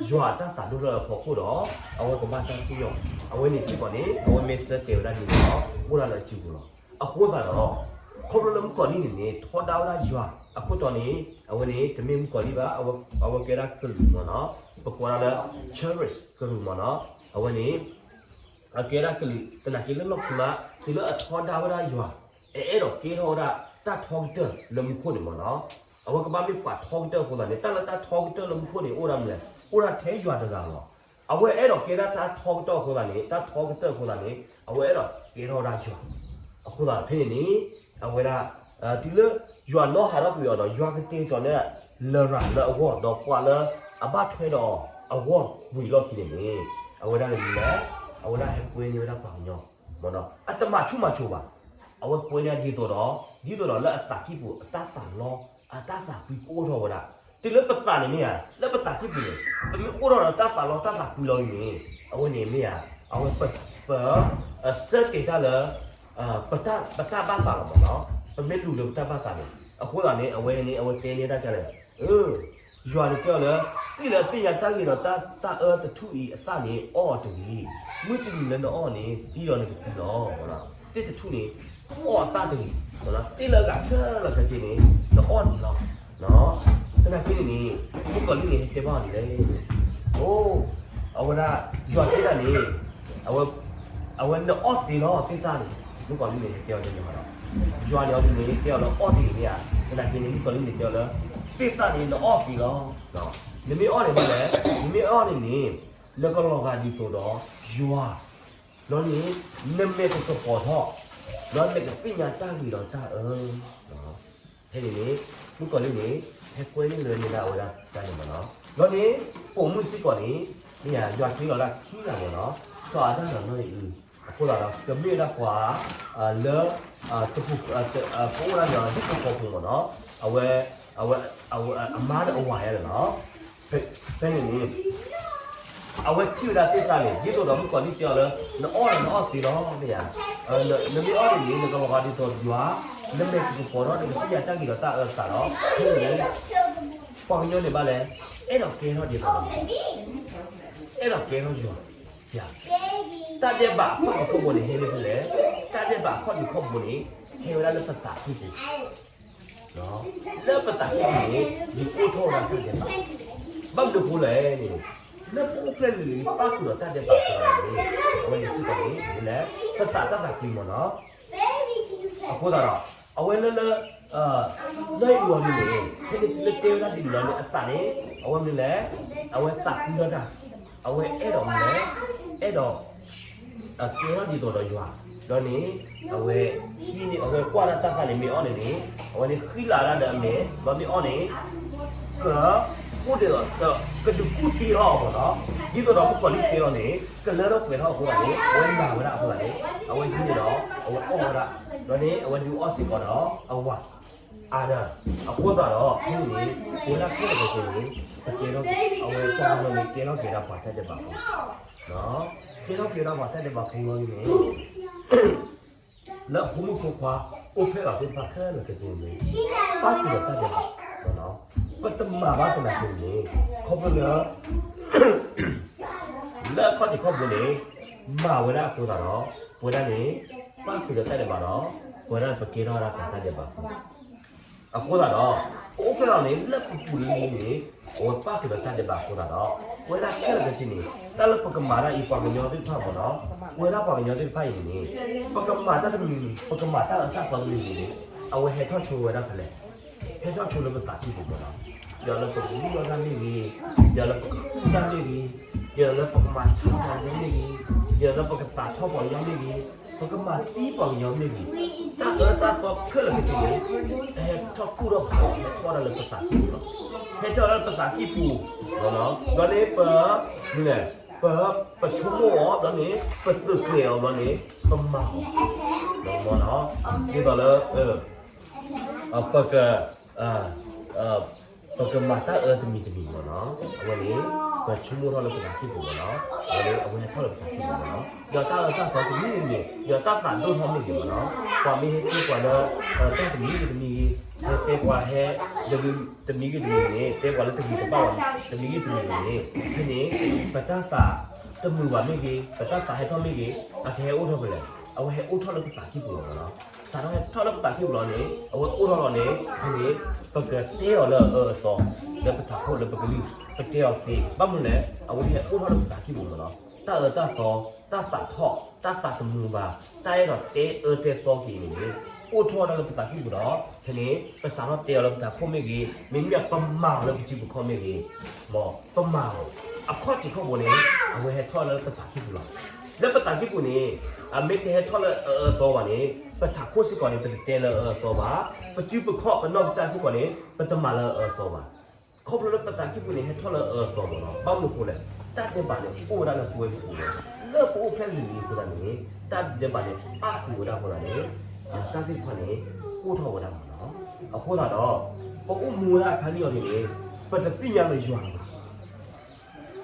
ယွၤအတၢ်သးဒိၣ်ထီၣ်လၢအဖီခိၣ်ဒီး အဝဲကဘၣ်တၢ်စံၣ်ညီၣ်, အဝဲန့ၣ်စ့ၢ်ကီးန့ၣ် အဝဲမ့ၢ်ဆၢတဲာ်ဝဲဒၣ်ဒ်န့ၣ်ဒီး အိၣ်ဒၣ်လၢအစုပူၤလီၤ. အဃိသတးဒီး ခီဖျိလၢမုၣ်ကီၤလံၢ်န့ၣ်န့ၣ် ထီဒါဝဲဒၣ်ယွၤအခိၣ်တီန့ၣ် အဝဲန့ၣ် တမ့ၢ်မုၣ်ကီၤလံၢ်ဘၣ်, အဝဲကဲဒၣ်ကလုာ်မ့ၢ်နီၤ, ပကိးဒၣ်လၢ cherub ကရူၢ်မ့ၢ်နီၤ, အဝဲန့ၣ် အကဲဒၣ်ကလုာ် သနာ်က့လၢလီၢ်ခံမး တုၤလၢအထီဒါဝဲဒၣ်ယွၤ, အအဲၣ်ဒိးကဲထီၣ်ဝဲဒၣ်တၢ်ထီကတၢၢ်လၢမူခိၣ်န့ၣ်မ့ၢ်နီၤ, အဝဲကဘၣ်မ့ၢ်ပှၤထီကတၢၢ်အဃိသတးန့ၣ် တၢ်လၢတၢ်ထီကတၢၢ်လၢမူခိၣ်န့ၣ် အိၣ်ဒၣ်မနုၤလဲၣ်, အိၣ်ဒၣ်ထဲယွၤတဂၤလီၤ. အဝဲအဲၣ်ဒိးကဲဒၣ်တၢ်ထီကတၢၢ်အဃိသတးန့ၣ် တၢ်ထီကတၢၢ်အဃိသတးန့ၣ် အဝဲအဲၣ်ဒိးကဲထီၣ်ဝဲဒၣ်ယွၤ, အဃိသတးဖဲန့ၣ်န့ၣ် အဝဲဒၣ် တုၤလၢယွၤနီၣ်ဟးထီၣ်ကွံာ်အီၤဒီး ယွၤကတဲာ်ကတီၤန့ၢ် လရာ်လၢအဂီၢ် ဒီးပှၤလၢအဘၣ်ထွဲဒီးအဂီၢ်ဝံၤအလီၢ်ခံန့ၣ်န့ၣ် အဝဲဒၣ်န့ၣ်မနုၤလဲၣ်, အဝဲဒၣ်ဟဲကွဲန့ၢ်ဝဲဒၣ်ပှၤကညီ, အတမၤဆူၣ်မၤစိးဘၣ်, အဝဲကွဲန့ၢ်ဒ်သိးဒီး ဒ်သိးဒီးလၢအသးကံၢ်ပူၤအတၢ်သးလီ အတၢ်သးကွံကအိၣ်ထီၣ်ဝဲဒၣ်, တုၤလၢပသးန့ၣ်မ့ၢ်ဧါ, လၢပသးကံၢ်ပူၤန့ၣ် ပမ့ၢ်အိၣ်ထီၣ်ဒီးတၢ်သးလီတၢ်သးကွံလီၤန့ၣ် အဝဲန့ၣ်မ့ၢ်ဧါ, အဝဲပ ဆၢတဲာ်တၢ်လၢ ပတၢ်ဘၣ်သးလီၤမ့ၢ်နီၤ, ပမ့ၢ်လူၤလၢပတၢ်ဘၣ်သးန့ၣ် အဃိသတးန့ၣ် အဝဲန့ၣ် အဝဲတဲန့ၢ်တၢ်ကလဲၣ်, ယွၤန့ၣ်တဲအီၤလၢ သ့ၣ်လၢအသ့ၣ်ညါတၢ်ဂ့ၤဒီးတၢ်အၢတထူၣ်အံၤအသၣ်န့ၣ် အီၣ်အီၤတဂ့ၤ, မုၢ်တနံၤလၢနအီၣ်န့ၣ် သံဒီးနကသံလီၤ. သ့ၣ်တထူၣ်န့ၣ် အီၣ်အသၣ်တဂ့ၤ, သ့ၣ်လၢအဂၤခဲလၢာ်ခဲဆ့န့ၣ် နအီၣ်န့ၣ်လီၤ. သနာ်က့န့ၣ်န့ၣ် မုၣ်ကီၤလံၢ်န့ၣ် ဟဲတဲဘၣ်အီၤဒ်လဲၣ်, အိ အဝဲဒၣ် ယွၤတဲဒၣ်န့ၣ် အဝဲနအီၣ်သ့လီၤ သ့ၣ်သၣ်န့ၣ်, မုၣ်ကီၤလံၢ်န့ၣ် ဟဲတဲအီၤဒ်န့ၣ်ဒီး ယွၤန့ၣ်အီၤဒ်န့ၣ် တဲအီၤလၢအီၣ်တဂ့ၤမ့ၢ်ဧါ, သနာ်က့န့ၣ် မုၣ်ကီၤလံၢ်န့ၣ်တဲအီၤလၢ သ့ၣ်သၣ်န့ၣ် နအီၣ်သ့လီၤ. နမ့ၢ်အီၣ်န့ၣ်မ့ၢ်လဲၣ်, နမ့ၢ်အီၣ်န့ၣ်န့ၣ် နကလီၤဂာ်ဒ်သိးဒီးယွၤ, ဒီးန့ၣ် နမဲာ်ကကပီၤထီၣ်, ဒီးနကသ့ၣ်ညါတၢ်ဂ့ၤဒီးတၢ်အၢ ဖဲန့ၣ်န့ၣ် မုၣ်ကီၤလံၢ်န့ၣ် ဟဲကွဲန့ၢ်လွဲန့ၢ်ဒၣ်အဝဲဒၣ်တၢ်န့ၣ်မ့ၢ်နီၤ, ဒီးန့ၣ် ပိာ်မုၣ်စ့ၢ်ကီးန့ၣ် မ့ၢ်ယွၤတ့လီၤဒၣ်ခံဂၤမ့ၢ်နီၤ, စီၤအၤဒၣ်ဒီးနီၢ်အံၤအု, အဃိသတးဒီး ကမ့ၢ်ဝဲဒၣ်ပှၤ လၢ ပအိၣ်ဒၣ်ဒီးဟံၣ်ဖိဃီဖိမ့ၢ်နီၤ, အဝဲ အဝဲ အမါဒီးအဝၤယါန့ၣ်လီၤ. ဖဲန့ၣ်န့ၣ် အဝဲထံၣ်ဝဲဒၣ်သ့ၣ်သၣ်န့ၣ် ဒ်သိးဒီးမုၣ်ကီၤလံၢ်တဲအီၤလၢ နအီၣ်ဒီးနအီၣ်သ့လီၤ မ့ၢ်ဧါ, နမ့ၢ်အီၣ်န့ၣ်န့ၣ် နကလီၤဂာ်ဒ်သိးယွၤ, နမဲာ်ကကပီၤထီၣ် နကသ့ၣ်ညါတၢ်ဂ့ၤဒီးတၢ်အၢအသးလီၤ. ဖဲန့ၣ်န့ၣ် ပှၤကညီန့ၣ်ဘၣ်လဲၣ်, အဲၣ်ဒိးကဲထီၣ်ဒ်သိး အဲၣ်ဒိးကဲထီၣ်ယွၤ, တၢ်ဒဲးဘးအခီၣ်ဒံးခီၣ်ဘိန့ၣ် ဟဲလၢဖဲလဲၣ်, တၢ်ဒဲးဘးအခီၣ်ဒံးခီၣ်ဘိန့ၣ် ဟဲဝဲဒၣ်လၢပသးကံၢ်ပူၤ လၢပသးကံၢ်ပူၤန့ၣ် ယအိၣ်ထီၣ်ဝဲဒၣ်တၢ်ဒဲးဘး, ဘၣ်မနုၤအဃိလဲၣ်န့ၣ်, လၢပအိၣ်ဖျဲၣ်လံၤလံၤ ပၣ်ဃုာ်ဒီးတၢ်ဒဲးဘးအဃိသတးန့ၣ် အဝဲန့ၣ်စ့ၢ်ကီးန့ၣ် မ့ၢ်လဲၣ် ပသးတၢ်သးကွံမ့ၢ်နီၤ, အဃိသတးဒီး အဝဲလၢလၢ နီၢ်အံၤအူအီၤဒ်န့ၣ် ဖဲန့ၣ်လၢတဲဝဲဒၣ်ဒ်န့ၣ်လီၤန့ၣ် အသးန့ၣ် အဝဲမ့ၢ်လဲၣ်, အဝဲသးကွံလီၤတၢ်, အဝဲအဲၣ်ဒိးမ့ၢ်လဲၣ်, အဲၣ်ဒိး ကဲထီၣ်ဒ်သိးဒီးယွၤ, ဒီးန့ၣ် အဝဲ ဟံးန့ၢ် အဝဲကွၢ်တၢ်တၢ်သၣ်န့ၣ် မ့ၢ်အီၣ်န့ၣ်န့ၣ် အဝဲန့ၣ်ဃံလၤတၢ်ဒီးအမဲာ် ဒီးမ့ၢ်အီၣ်န့ၣ် က အိၣ်ဒ်သိး ကဒုးကူၣ်သံထီၣ်အီၤမ့ၢ်နီၤ, ဒ်သိးဒီးမုၣ်ကီၤလံၢ်သ့လီၤန့ၣ် ကလၢထီၣ်ပှဲၤထီၣ်အဃိသတးန့ၣ် အဝဲမၤဝဲဒၣ်အဃိသတးန့ၣ် အဝဲဟံးန့ၢ်ဒီး အဝဲအီၣ်ဝဲဒၣ်, ဒီးန့ၣ် အဝဲဒုးအီၣ်စ့ၢ်ကီးဒီးအဝၤ အါဒၣ်, အဃိသတးဒီး ဖဲန့ၣ်န့ၣ် ပဝဲဒၣ်ခဲလၢာ်ခဲဆ့န့ၣ် ပကဲထီၣ် အဝဲပှၤကညီန့ၣ် ကဲထီၣ်က့ၤဒၣ်ပှၤတၢ်ဒဲးဘးဖိ, ကဲထီၣ်က့ၤဒၣ်ပှၤတၢ်ဒဲးဘးဖိလီၤန့ၣ် လၢအဖိမုၣ်ဖိခွါ အိၣ်ဖျဲၣ်လီၤသ့ၣ်တဖၣ်ခဲလၢာ်ခဲဆ့န့ၣ် ပၣ်ဃုာ်ဒီးတၢ်ဒဲးဘး, ပတမၤဘၣ်သနာ်က့န့ၣ် ခီဖျိလၢ လၢအခီၣ်ထံးခီၣ်ဘိန့ၣ် မၤဝဲဒၣ်အဃိသတးဒီး ပဝဲဒၣ်န့ၣ် ပၣ်ဃုာ်ဒီးတၢ်ဒဲးဘးဒီး ပဝဲဒၣ်ပကဲထီၣ်ဝဲဒၣ်ပှၤတၢ်ဒဲးဘး အဃိသတးဒီး ပအိၣ်ဖျဲၣ်လီၤန့ၣ် လၢပပူၤလံန့ၣ် အဝဲပၣ်ဃုာ်ဒီးတၢ်ဒဲးဘးအဃိသတးဒီး ပဝဲဒၣ်ခဲလၢာ်ခဲဆ့န့ၣ် တၢ်လၢပကမၤတၢ်အံၤ ပှၤကညီသ့ၣ်တဖၣ်မ့ၢ်နီၤ, ပဝဲဒၣ်ပှၤကညီသ့ၣ်တဖၣ်အံၤန့ၣ် ပကမၤတၢ်တမံၤမံၤ ပကမၤတၢ်အၢတၢ်သီတမံၤမံၤန့ၣ် အဝဲဟဲထီၣ်ဆိဝဲဒၣ်ဖဲလဲၣ်, ဟဲထီၣ်ဆိလၢပသးကံၢ်ပူၤမ့ၢ်နီၤ, ဒီးလၢပကမံလီၤတၢ်မ့ၢ်ဂ့ၤ, ဒီးလၢပကဃုတၢ်မ့ၢ်ဂ့ၤ, ဒီးလၢပကမၤဆါပှၤကညီမ့ၢ်ဂ့ၤ, ဒီးလၢပကသးထီၣ်ပှၤကညီမ့ၢ်ဂ့ၤ, ပကမၤသံပှၤကညီမ့ၢ်ဂ့ၤ, တၢ်အၢတၢ်သီခဲလၢာ်ခဲဆ့န့ၣ် ဟဲထီၣ်ကူၣ်ထီၣ်ဖး ဟဲထီၣ်ဒၣ်လၢပသးကံၢ်ပူၤလီၤ, ဟဲထီၣ်ဒၣ်လၢပသးကံၢ်ပူၤ, ဒီးန့ၣ် ပ ပ ပဆိကမိၣ်အီၤ ဒီးန့ၣ် ပသုးကျဲၤအီၤ ဒီးန့ၣ် ပမၤအီၤ, ဒ်သိးလၢ ပက ပကမၤတၢ်အၢတမံၤတမံၤမ့ၢ်နီၤ, အဝဲန့ၣ် ပဆိကမိၣ်ထီၣ်လၢပသးကံၢ်ပူၤမ့ၢ်နီၤ, အဝဲန့ၣ် အဝဲဟဲထီၣ်လၢပသးကံၢ်ပူၤမ့ၢ်နီၤ, ဒီးတၢ်အၢတၢ်သီတမံၤတမံၤ, ဒီးတၢ်သးဒိၣ်ထီၣ်မ့ၢ်ဂ့ၤမ့ၢ်နီၤ, ပှၤမ့ၢ်ဟဲက့ၤပှၤလၢ တၢ်တမံၤဂ့ၤတမံၤဂ့ၤ, ဟဲတဲပှၤဟဲ တမံၤဂ့ၤတမံၤန့ၣ် တဲပှၤလၢတဂ့ၤတဘၣ်ဘၣ် တမံၤဂ့ၤတမံၤန့ၣ် ဖဲန့ၣ် ပတၢ်သးတမုာ်ဘၣ်မ့ၢ်ဂ့ၤ, ပတၢ်သးဟဲထီၣ်မ့ၢ်ဂ့ၤ, အကဟဲအိၣ်ထီၣ်ဖဲလဲၣ်, အဝဲဟဲအိၣ်ထီၣ်လၢပသးကံၢ်ပူၤလီၤမ့ၢ်နီၤ, သးထီၣ်ဟဲထီၣ်လၢပသးကံၢ်ပူၤလီၤန့ၣ် အဝဲအိၣ်ထီၣ်လီၤန့ၣ် ဖဲန့ၣ် ပကတဲအီၤလၢအအၢအသီ လၢပထးခိၣ်လၢပကလုၢ် ပတဲအီၤသ့, ဘၣ်မနုၤလဲၣ် အဝဲဟဲအိၣ်ထီၣ်လၢပသးကံၢ်ပူၤမ့ၢ်နီၤ, တၢ်အၢတၢ်သီ တၢ်သးထီၣ် တၢ်သးတမုာ်ဘၣ် တၢ်အဲၣ်ဒိးတဲအၢတဲသီက့ၤန့ၣ်န့ၣ် အိၣ်ထီၣ်ဝဲဒၣ်လၢပသးကံၢ်ပူၤဒီး ဖဲန့ၣ် ပစးထီၣ်တဲအီၤလၢပထးခိၣ်မ့ၢ်ဂ့ၤ, မ့မ့ၢ်ပမၤအီၤလၢပစုပူၤခီၣ်မ့ၢ်ဂ့ၤ, မ်ပမၤအီၤ အခီၣ်ထံးခီၣ်ဘိန့ၣ် အဝဲဟဲထီၣ်လၢပသးကံၢ်ပူၤလီၤ. လၢပသးကံၢ်ပူၤန့ၣ် အမ့ၢ်တဟဲထီၣ်လၢအအၢအသီဘၣ်န့ၣ် ပထးခိၣ်စ့ၢ်ကီးန့ၣ် ပတတဲလၢအအၢအသီဘၣ်, ပစုပူၤခီၣ်ပနီၢ်ကစၢ်စ့ၢ်ကီးန့ၣ် ပတမၤလၢအအၢအသီဘၣ်. ခီဖျိလၢပသးကံၢ်ပူၤန့ၣ် ဟဲထီၣ်လၢအအၢအသီမ့ၢ်နီၤ, ဘၣ်မနုၤအဃိလဲၣ်, တၢ်ဒဲးဘးန့ၣ် အိၣ်ဝဲဒၣ်လၢပဝဲပူၤလီၤ. လၢပအိၣ်ဖျဲၣ်လံၤလံၤအဃိသတးန့ၣ် တၢ်ဒဲးဘးန့ၣ် ပၣ်ဃုာ်ဝဲဒၣ်အဃိသတးန့ၣ် တၢ်သ့ၣ်တဖၣ်န့ၣ် အိၣ်ထီၣ်ဝဲဒၣ်မ့ၢ်နီၤ. အဃိသတးဒီး ပအိၣ်မူဝဲဒၣ်အခါန့ၣ်အီၤန့ၣ် ပတသ့ၣ်ညါလၢယွၤဘၣ်.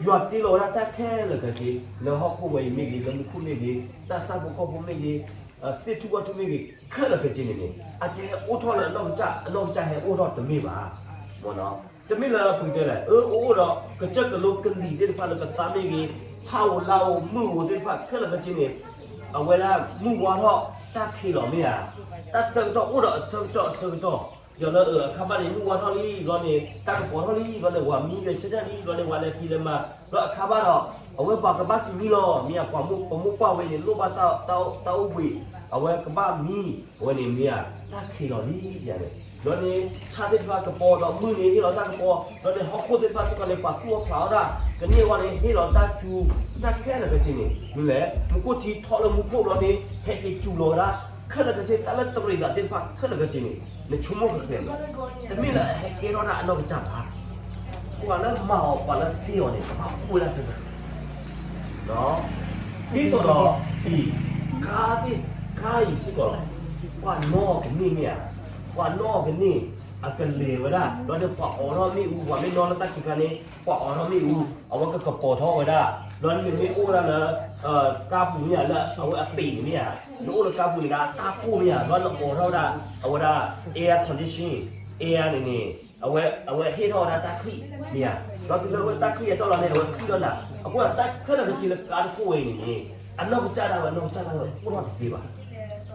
ယွၤတ့လီၤဝဲဒၣ်တၢ်ခဲလၢာ်ခဲဆ့ လၢဟီၣ်ခိၣ်ဝဲအံၤမ့ၢ်ဂ့ၤ, လၢမူခိၣ်မ့ၢ်ဂ့ၤ, တၢ်ဆၣ်ဖိကီၢ်ဖိမ့ၢ်ဂ့ၤ, သ့ၣ်ထူၣ်ဝၣ်ထူၣ်မ့ၢ်ဂ့ၤ, ခဲလၢာ်ခဲဆ့န့ၣ်န့ၣ် အတဟဲအိၣ်ထီၣ်လၢအနီၢ်ကစၢ်, အနီၢ်ကစၢ်ဟဲအိၣ်ထီၣ်တမ့ၢ်ဘၣ်. တမ့ၢ်လၢပကတဲလဲၣ်, အၢအိၣ်အိၣ်ဒီး ကစၢၢ်ကလိကလံၤသ့ၣ်တဖၣ်လၢပသးမ့ၢ်ဂ့ၤ, ဆၣ်ဧိၤလါဧိၤမုၢ်ဧိၤသ့ၣ်တဖၣ်ခဲလၢာ်ခဲဆ့န့ၣ် အဝဲဒၣ်မုၢ်ဝါထီၣ်တၢ်ခံးလီၤမ့ၢ်ဧါ, တၢ်ဆၢကတီၢ်အိၣ်ဒီးအဆၢကတီၢ်အဆၢကတီၢ်, ယီၤလၢအၢအခါဘၣ်န့ၣ် မုၢ်ဝါထီၣ်လံဘျီန့ၣ် တၢ်ကပီၤထီၣ်လံဘျီန့ၣ် ဝၤမံဂဲၤဆၢထၢၣ်လံဘျီန့ၣ် ဝၤလဲၤဖံးလဲၤမၤ, ဒီးအခါဘၣ်ဒီး အဝဲပှၤကဘၣ်က့ၤမံလီၤမ့ၢ်ဧါ, ပှၤမိၢ်ပှၢ်ဝဲန့ၣ် လိၣ်ဘၣ်တၢ်အိၣ်ဘှံး, အဝဲကဘၣ်မံ, အဝဲန့ၣ်မ့ၢ်ဧါ, တၢ်ခံးလီၤလံယၤန့ၣ်, ဘျီန့ၣ် ဆၣ်သ့ၣ်တဖၣ်ကပီၤဒီးမုၢ်န့ၣ်ဟ့ၣ်လီၤတၢ်ကပီၤ, ဘျီန့ၣ်ဟီၣ်ခိၣ်သ့ၣ်တဖၣ်စ့ၢ်ကီးန့ၣ် ပှၤသူၣ်အီၣ်ဖျးအီၣ်တၢ်, ကန့ၢ်ဝဲန့ၣ် ဟ့ၣ်လီၤတၢ်စူၤ, တၢ်ခဲလၢာ်ခဲဆ့န့ၣ် မ့ၢ်လဲၣ်, မူခိၣ်ထံထီၣ်လၢမူခိၣ်ဘျီန့ၣ် ဟဲက့ၤစူၤလီၤဝဲဒၣ် ခဲလၢာ်ခဲဆ့ တၢ်လၢတရံးသးသ့ၣ်တဖၣ်ခဲလၢာ်ခဲဆ့န့ၣ် နဆိကမိၣ်ဃဲဃဲန့ၣ်, တမ့ၢ်လၢအဟဲကဲထီၣ်ဒၣ်အနီၢ်ကစၢ်ဘၣ်, ပှၤလၢမၤအီၤပှၤလၢတ့အီၤန့ၣ် ကဘၣ်အိၣ်ဝဲဒၣ်တဂၤ ဒ်သိးဒီး အံၤ, ခါသ့ၣ်, ခါအံၤစ့ၢ်ကီးလီၤ, ပှၤနီၣ်အီၤကန့ၢ်မ့ၢ်ဧါ, ပှၤနီၣ်အီၤကန့ၢ်, အကလဲၤဝဲဒၣ်, ဒီးန့ၣ်ပှၤအိးထီၣ်မ့ၣ်အူ, ပှၤမ့ၢ်နီၣ်လၢတၢ်ခံးခါန့ၣ် ပှၤအိးထီၣ်မ့ၣ်အူ, အဝဲကကပီၤထီၣ်ဝဲဒၣ်, ဒီးန့ၣ်မ့ၢ်အိၣ်ဝဲဒၣ်လၢ ကါပူၤမ့ၢ်ဧါ, လၢအဝဲအပ့ၤန့ၣ်မ့ၢ်ဧါ, နအိၣ်လၢကါပူၤန့ၣ်ဒၣ် တၢ်ကိၢ်မ့ၢ်ဧါ, ဒီးနအိးထီၣ်ဝဲဒၣ် အဝဲဒၣ် air condition, air န့ၣ်န့ၣ် အဝဲ, အဝဲဟ့ၣ်ထီၣ်ဝဲဒၣ်တၢ်ချံၣ်မ့ၢ်ဧါ, ဒီးတုၤလၢအဝဲတၢ်ချံၣ်အတီၢ်လီၤန့ၣ် အဝဲချံၣ်ထီၣ်နၤ, အဃိခဲလၢာ်ခဲဆ့လၢကါတခိၣ်ဝဲအံၤန့ၣ်န့ၣ် အနီၢ်ကစၢ်ဒၣ်ဝဲ အနီၢ်ကစၢ်ဒၣ်ဝဲအိၣ်ထီၣ်တသ့ဘၣ်,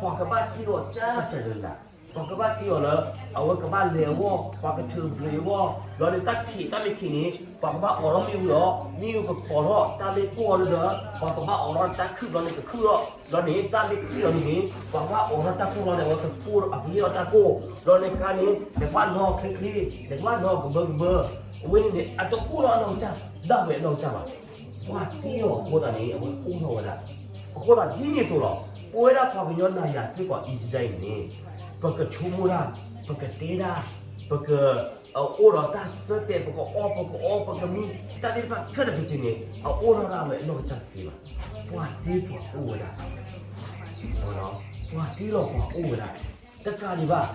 ပှၤကဘၣ်တ့အီၤကၢ်ကၢ်လၢနၤ, ပှၤကဘၣ်တ့အီၤလၢ အဝဲကဘၣ်လဲၤအဂီၢ်, ပှၤကထုးဘြ့းအဂီၢ်, ဒီးန့ၣ်တၢ်ခံးတၢ်မ့ၢ်ခံးန့ၣ် ပှၤကဘၣ်အိးထီၣ်မ့ၣ်အူဒီး မ့ၣ်အူကပီၤထီၣ်, တၢ်မ့ၢ်ကိၢ်အီၤဒီး ပှၤကဘၣ်အိးထီၣ်တၢ်ခုၣ်ဘျီန့ၣ်ကခုၣ်ထီၣ်, ဒီးန့ၣ်တၢ်မ့ၢ်ချံၣ်အီၤန့ၣ်န့ၣ် ပှၤကဘၣ်အိးထီၣ်တၢ်ကိၢ်ဘျီန့ၣ် အဝဲကကိၢ်, အကဟ့ၣ်ထီၣ်တၢ်ကိၢ်, ဒီးန့ၣ်ခါန့ၣ် နကဘၣ်နီၣ်ချ့ချ့, နကဘၣ်နီၣ်ကဘၢကဘၢ, အဝဲန့ၣ်န့ၣ် အတအိၣ်လၢအနီၢ်ကစၢ်ဒၣ်ဝဲအနီၢ်ကစၢ်ဘၣ်, ပှၤတ့အီၤအဃိသတးန့ၣ် အဝဲအိၣ်ထီၣ်ဝဲဒၣ်, အဃိသတးဒ်န့ၣ်အသိးလီၤ, ပဝဲဒၣ်ပှၤကညီနၤယၤစ့ၢ်ကီးအံၤအံၤန့ၣ် ပကဆိကမိၣ်တၢ်, ပကတဲတၢ်, ပက အအိၣ်ဒီးတၢ်ဆၢတဲာ် ပကအီၣ်ပကအီပကမံ တၢ်သ့ၣ်တဖၣ်ခဲလၢာ်ခဲဆ့န့ၣ် အအိၣ်ထီၣ်ဒၣ်ဝဲအနီၢ်ကစၢ်တသ့ဘၣ်. ပှၤတ့ပှၤအိၣ်ဝဲဒၣ်, ပှၤတ့လီၤပှၤအိၣ်ဝဲဒၣ်, တကးဒံးဘၣ်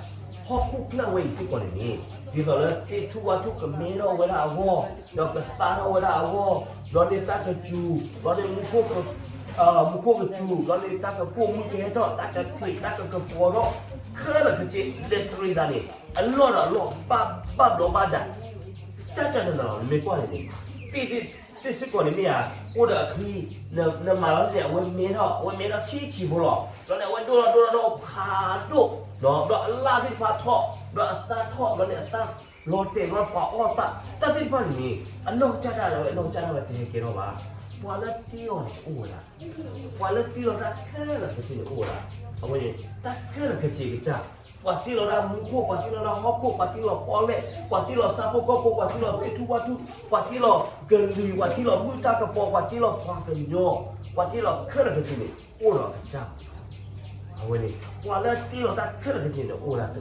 ဟီၣ်ခိၣ်ဖျၢၣ်ဝဲအံၤစ့ၢ်ကီးန့ၣ်န့ၣ် ဒ်သိးလၢသ့ၣ်ထူၣ်ဝၣ်ထူၣ်ကမဲထီၣ်ဝဲဒၣ်အဂီၢ်, ဒီးကသါထီၣ်ဝဲဒၣ်အဂီၢ်, ဒီးန့ၣ်တၢ်ကစူၤ, ဒီးန့ၣ်မူခိၣ်ကစူၤ, ဒီးန့ၣ်တၢ်ကပိာ်မုၣ်ကဟဲထီၣ်, တၢ်ကဖံး, တၢ်ကကပီၤထီၣ်, ခဲလၢာ်ခဲဆ့ လၢတရံးသးန့ၣ် အလီၢ်ဒီးအလီၢ် ဘၣ်ဘျီဘၣ်ဒါ ကၢ်ကၢ်နးနးလီၤ. နမ့ၢ်ကွၢ်န့ၣ်န့ၣ် သ့ၣ်သ့ၣ်စ့ၢ်ကီးန့ၣ်မ့ၢ်ဧါ, အိၣ်ဒီးအချံ, နမၤလီၤန့ၣ် အဝဲမဲထီၣ်, အဝဲမဲထီၣ်ဆံးဆံးဖိလီၤ. ဒီးန့ၣ်အဝဲဒိၣ်ထီၣ်ဒိၣ်ထီၣ်ဒိၣ်ထီၣ်ဖးဒိၣ်, ဒီးအလၢ်သ့ၣ်တဖၣ်ထီၣ်, ဒီးအသၣ်ထီၣ်, ဒီးန့ၣ်အသၣ်လီၤတဲာ်လီၤပှၤအီၣ်သၣ်, တၢ်သ့ၣ်တဖၣ်န့ၣ်န့ၣ် အနီၢ်ကစၢ်ဒၣ်ဝဲ အနီၢ်ကစၢ်ဒၣ်ဝဲတဟဲကဲထီၣ်ဘၣ်. ပှၤလၢတ့အီၤန့ၣ်အိၣ်ဝဲဒၣ်, ပှၤလၢတ့လီၤတၢ်ခဲလၢာ်ခဲဆ့န့ၣ်အိၣ်ဝဲဒၣ်. အဝဲန့ၣ် တၢ်ခဲလၢာ်ခဲဆ့ကစၢ် ပှၤတ့လီၤဒၣ်မူခိၣ်, ပှၤတ့လီၤဒၣ်ဟီၣ်ခိၣ်, ပှၤတ့လီၤပီၣ်လဲၣ်, ပှၤတ့လီၤဆၣ်ဖိကီၢ်ဖိ, ပှၤတ့လီၤသ့ၣ်ထူၣ်ဝၣ်ထူၣ်, ပှၤတ့လီၤကလံၤ, ပှၤတ့လီၤမုၢ်တၢ်ကပီၤ, ပှၤတ့လီၤပှၤကညီ, ပှၤတ့လီၤခဲလၢာ်ခဲဆ့န့ၣ် အိၣ်ဒီးအကစၢ် အဝဲန့ၣ် ပှၤလၢတ့လီၤတၢ်ခဲလၢာ်ခဲဆ့န့ၣ် အိၣ်ဝဲဒၣ်တ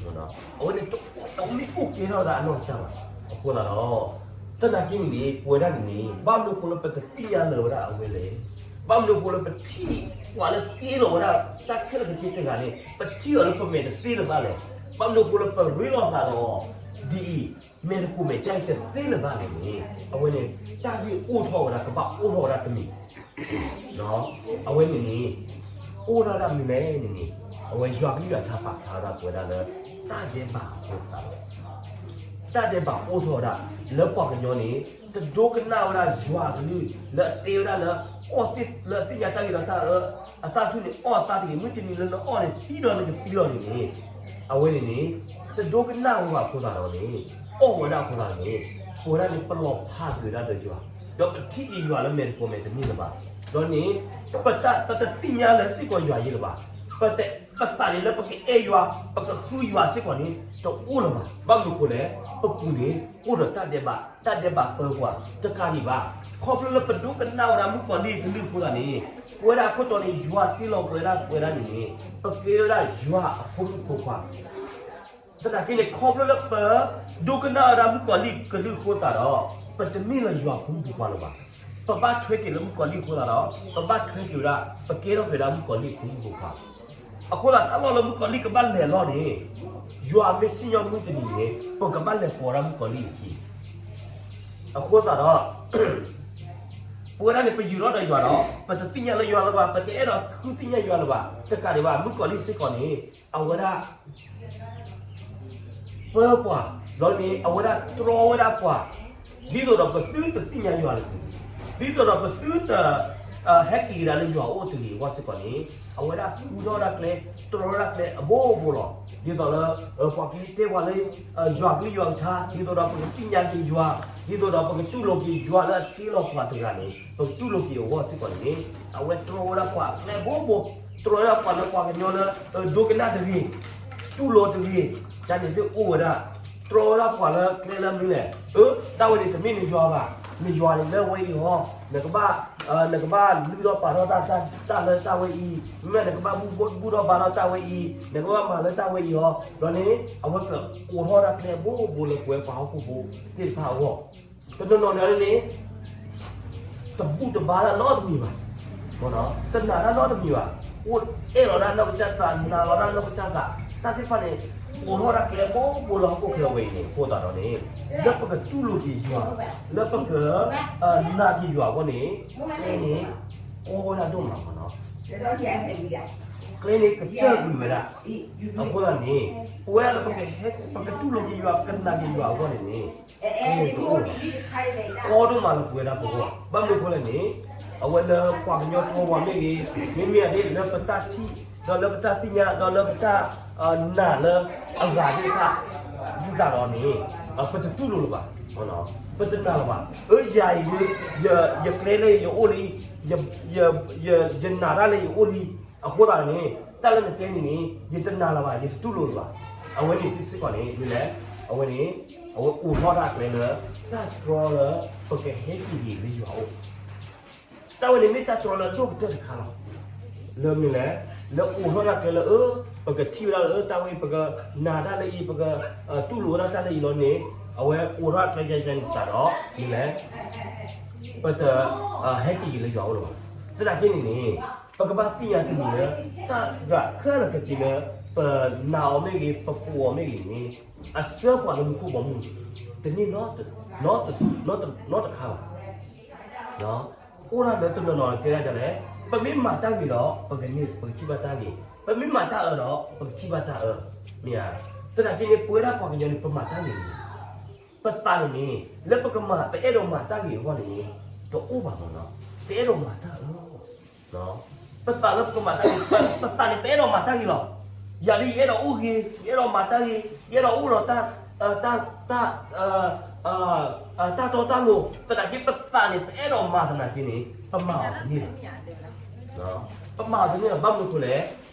ဂၤ, အဝဲန့ၣ် တမ့ၢ်အိၣ်ကဲထီၣ်ဝဲဒၣ်အနီၢ်ကစၢ်ဘၣ်. အဃိသတးဒီး သနာ်က့န့ၣ်န့ၣ် ပဝဲဒၣ်န့ၣ်န့ၣ် ဘၣ်မနုၤအဃိလၢပတသ့ၣ်ညါလၢၤဝဲဒၣ်အဝဲလဲၣ်. ဘၣ်မနုၤအဃိလၢပထံၣ် ပှၤလၢတ့လီၤဝဲဒၣ် တၢ်ခဲလၢာ်ခဲဆ့တဂၤန့ၣ် ပထံၣ်အီၤလၢပမဲာ်တသ့လၢၤဘၣ်လဲၣ်. ဘၣ်မနုၤအဃိလၢပရ့လိာ်သးဒီး ဒ်အံၤ မဲာ်တကိးမဲာ်ကၢ်အံၤတသ့လၢၤဘၣ်လဲၣ်န့ၣ် အဝဲန့ၣ် တၢ်ဂ့ၢ်အိၣ်ထီၣ်ဝဲဒၣ် ကဘၣ်အိၣ်ထီၣ်ဝဲဒၣ်တမံၤ အဝဲန့ၣ်န့ၣ် အိၣ်ဒၣ်ဒၣ်မနုၤလဲၣ်န့ၣ်န့ၣ် အဝဲယွၤကလုၢ်ယွၤကထါပာ်ဖျါဝဲဒၣ်ပဝဲဒၣ်လၢ တၢ်ဒဲးဘးအဃိသတးဒီး တၢ်ဒဲးဘးအိၣ်ထီၣ်ဝဲဒၣ် လၢပှၤကညီန့ၣ် တဒိကနၣ်ဝဲဒၣ်ယွၤကလုၢ် လၢအတဲဝဲဒၣ်လၢ အီၣ်သ့ၣ်လၢအသ့ၣ်ညါတၢ်ဂ့ၤဒီးတၢ်အၢ အသၣ်ထူၣ်န့ၣ် အီၣ်အသးတဂ့ၤ မုၢ်တနံၤလၢနအီၣ်န့ၣ် သံဒီးနကသံလီၤန့ၣ်န့ၣ် အဝဲန့ၣ်န့ၣ် တဒိကနၣ်ဝဲဘၣ်အဃိသတးဒီးန့ၣ် အီၣ်ဝဲဒၣ်အဃိသတးန့ၣ် ပဝဲဒၣ်န့ၣ် ပလီၤဖးကွံာ်ဝဲဒၣ်ဒီးယွၤ ဒီးပထံၣ်က့ၤယွၤလၢမဲာ်တကိးမဲာ်တမံၤလၢၤဘၣ်. ဒီးန့ၣ် ပတသ့ၣ်ညါလၢစ့ၢ်ကီးယွၤယံၤလၢၤဘၣ်. ပသးန့ၣ်လၢပကအဲၣ်ယွၤ ပကဃုယွၤစ့ၢ်ကီးန့ၣ် တအိၣ်လၢၤဘၣ်. ဘၣ်မနုၤအဃိလဲၣ် ပပူၤန့ၣ် အိၣ်ဒီးတၢ်ဒဲးဘး တၢ်ဒဲးဘးပၢပှၤ တကးဒံးဘၣ်. ခီဖျိလၢပဒိကနၣ်ဝဲဒၣ်မုၣ်ကီၤလံၢ်ကလုၢ်အဃိသတးန့ၣ် ပဝဲဒၣ်အခိၣ်တီန့ၣ် ယွၤတ့လီၤပဝဲဒၣ်ပဝဲဒၣ်န့ၣ်န့ၣ် ပကဲဝဲဒၣ်ယွၤအဖိမုၣ်ဖိခွါ သနာ်က့န့ၣ် ခီဖျိလၢပ ဒိကနၣ်ဝဲဒၣ်မုၣ်ကီၤလံၢ်ကလုၢ်အဃိသတးဒီး ပတမ့ၢ်လၢယွၤဖိမုၣ်ဖိခွါလၢၤဘၣ်. ပဘၣ်ထွဲက့ၤလၢမုၣ်ကီၤလံၢ်အဃိသတးဒီး ပဘၣ်ထွဲက့ၤဝဲဒၣ် ပကဲထီၣ်က့ၤဝဲဒၣ်မုၣ်ကီၤလံၢ်အဖိမုၣ်ဖိခွါ. အဃိသတးတၢ်လီၢ်လၢမုၣ်ကီၤလံၢ်ကဘၣ်လဲၤလီၤန့ၣ် ယွၤမ့ၢ်စံၣ်ညီၣ်မုၢ်တနံၤန့ၣ် ပကဘၣ်လဲၤပိာ်ဒၣ်မုၣ်ကီၤလံၢ်အခံ အဃိသတးဒီး ပဝဲဒၣ်န့ၣ် ပယူၤထီၣ်ဒီးယွၤဒီး ပတသ့ၣ်ညါလၢယွၤလၢၤဘၣ်, ပတအဲၣ်ဒိးဃုသ့ၣ်ညါယွၤလၢၤဘၣ်. တကးဒံးဘၣ် မုၣ်ကီၤလံၢ်စ့ၢ်ကီးန့ၣ် အဝဲဒၣ် ပၢပှၤ, ဒီးန့ၣ် အဝဲဒၣ်တြီဝဲဒၣ်ပှၤ, ဒ်သိးဒီးပသုတသ့ၣ်ညါယွၤတဂ့ၤ, ဒ်သိးဒီးပသုတ ဟဲက့ၤကဒါလၢယွၤအိၣ်တဂ့ၤအဂီၢ်စ့ၢ်ကီးန့ၣ် အဝဲဒၣ်ဃုထီၣ်ဝဲဒၣ်ကျဲ, တြီဝဲဒၣ်ကျဲအဘိဘိလီၤ. ဒ်သိးလၢ ပှၤကဟဲတဲပှၤလၢ ယွၤကလုၢ်ယွၤကထါ, ဒ်သိးဒီးပကသ့ၣ်ညါက့ၤယွၤ, ဒ်သိးဒီးပကတူၢ်လိာ်က့ၤယွၤလၢအတ့လီၤပှၤတဂၤန့ၣ် ပကတူၢ်လိာ်က့ၤအဂီၢ်စ့ၢ်ကီးန့ၣ် အဝဲတြီဝဲဒၣ်ပှၤအကျဲအဘိဘိ, တြီဝဲဒၣ်ပှၤလၢပှၤကညီလၢ ဒိကနၣ်တဂ့ၤ, တူၢ်လိာ်တဂ့ၤ, ကန့ၣ်သ့ၣ်အိၣ်ဝဲဒၣ်, တြီဝဲဒၣ်ပှၤလၢကျဲလၢမနုၤလဲၣ်, အၢ တၢ်ဝဲန့ၣ်တမ့ၢ်နယွၤဘၣ်, နယွၤန့ၣ်လၢဝဲအံၤဟီ, နကဘၣ် နကဘၣ်လုၢ်ထီၣ်ပာ်ထီၣ်တၢ်လၢတၢ်ဝဲအံၤ, မ့ၢ်နကဘၣ်ဘူၣ်ထီၣ်ဘါထီၣ်တၢ်ဝဲအံၤ, နကဘၣ်မၤလၢတၢ်ဝဲအံၤဟီ, ဒီးန့ၣ် အဝဲကအိးထီၣ်ဒၣ်ကျဲဘိဘိလၢပဝဲပှၤဟီၣ်ခိၣ်ဖိသ့ၣ်တဖၣ်အဂီၢ်, တနီၤနီၤန့ၣ်န့ၣ် တဘူၣ်တဘါတၢ်နီတမံၤဘၣ်, တနာ်တၢ်နီတမံၤဘၣ်, အိၣ်အဲၣ်လီၤဒၣ်နီၢ်ကစၢ်သး, နာ်လီၤဒၣ်နီၢ်ကစၢ်သး, တၢ်သ့ၣ်တဖၣ်န့ၣ် အိးထီၣ်ဒၣ်ကျဲဘိဘိလၢဟီၣ်ခိၣ်ချၢဝဲအံၤန့ၣ် အဃိသတးဒီးန့ၣ် လၢပကတူၢ်လိာ်က့ၤယွၤ, လၢပက နာ်က့ၤယွၤအဂီၢ်န့ၣ် ကျဲန့ၣ် ကီဝဲဒၣ်ဒိၣ်မးမးနီၤ, ကျဲန့ၣ်ကတၢၢ်ကွံာ်ဝဲဒၣ်, အဃိသတးန့ၣ် ပဝဲဒၣ်လၢပကဟဲ ပကတူၢ်လိာ်က့ၤယွၤ ပကနာ်က့ၤယွၤအဂီၢ်န့ၣ်န့ၣ် ကျဲန့ၣ်တအိၣ်ဘၣ်, ကီဒိၣ်မးလၢပဝဲဒၣ်ပဂီၢ်, ဘၣ်မနုၤအဃိလဲၣ်န့ၣ် အဝဲလၢပှၤကညီထီဝဲမ့ၢ်ဂ့ၤ, မ့မ့ၢ်အဒ်လၢပတၢ်ထံၣ်, ဒီးလၢပတၢ်သ့ၣ်ညါ, ဒီးလၢပတၢ် နာ်လၢအဂၤသ့ၣ်တဖၣ် ဒ်သိးဒီးန့ၣ် ပတတူၢ်လိာ်လၢၤဘၣ်, ပတနာ်လၢၤဘၣ်, အၢ ယၤအံၤဒ် ယကျဲလၢယအိၣ်လံ, ယနာ်တၢ်လၢယအိၣ်လံ, အဃိသတးန့ၣ် တၢ်လၢနတဲန့ၣ်န့ၣ် ယတနာ်လၢၤဘၣ်, ယတတူၢ်လိာ်လၢၤဘၣ်, အဝဲန့ၣ်သ့ၣ်စ့ၢ်ကီးန့ၣ် မ့ၢ်လဲၣ်, အဝဲန့ၣ် အဝဲအိးထီၣ်ဒၣ်ကျဲလၢ တၢ်တြီလၢ ပကဟဲက့ၤက့ၤလၢယွၤအိၣ်, တၢ်ဝဲန့ၣ်မ့ၢ်တၢ်တြီလၢအဒိၣ်ကတၢၢ်တခါလီၤ, လၢမ့ၢ်လဲၣ် လၢအိးထီၣ်တၢ်ကျဲလၢအ ပကထံၣ်ဝဲဒၣ်လၢတၢ်ဝဲအံၤ ပကနာ်တၢ်လၢအံၤ ပကတူၢ်လိာ်ဝဲဒၣ်တၢ်လၢအံၤလီၤန့ၣ် အဝဲအိးထီၣ်ကျဲယဲယဲန့ၣ်သတးဒီး မ့ၢ်လဲၣ် ပတဟဲက့ၤက့ၤလၢယွၤအိၣ်လၢၤဘၣ်. သနာ်က့န့ၣ်န့ၣ် ပကဘၣ်သ့ၣ်ညါတမံၤလၢ တၢ်ဂၤခဲလၢာ်ခဲဆ့လၢ ပနာ်အီၤမ့ၢ်ဂ့ၤ ပပိာ်အီၤမ့ၢ်ဂ့ၤန့ၣ် အစၢပှၤလၢမူခိၣ်ဘီမုၢ် တန့ၢ်နီတခါဘၣ်. အိၣ်ဒၣ်လၢတနီၤနီၤတဲဒ်လဲၣ်, ပမ့ၢ်မၤတၢ်ဂ့ၤဒီး ပကန့ၢ် ပကထံၣ်ဘၣ်တၢ်ဂ့ၤ, ပမ့ၢ်မၤတၢ်အၢဒီး ပကထံၣ်ဘၣ်တၢ်အၢ, မ့ၢ်ဧါ. သနာ်က့န့ၣ် ပဝဲဒၣ်ပှၤကညီန့ၣ် ပမၤတၢ်ဂ့ၤန့ၣ် ပသးန့ၣ်န့ၣ် လၢပကမၤ ပအဲၣ်ဒိးမၤတၢ်ဂ့ၤအဂီၢ်န့ၣ်န့ၣ် တအိၣ်ဘၣ်မ့ၢ်နီၤ, ပအဲၣ်ဒိးမၤတၢ်အၢ ပသးလၢပကမၤတၢ်ဂ့ၤ, ပသးန့ၣ် ပအဲၣ်ဒိးမၤတၢ်ဂ့ၤလီၤ. ယၤလၢယအဲၣ်ဒိးအိၣ်ဂ့ၤ, ယအဲၣ်ဒိးမၤတၢ်ဂ့ၤ, ယအဲၣ်ဒိးအိၣ်ဒီး တၢ် တၢ်တီတၢ်လိၤ, သနာ်က့ပသးန့ၣ် ပအဲၣ်ဒိးမၤသနာ်က့န့ၣ် ပမၤအီၤတန့ၢ်ဘၣ်. ပမၤအီၤတန့ၢ်ဘၣ် ဘၣ်မနုၤအဃိလဲၣ်,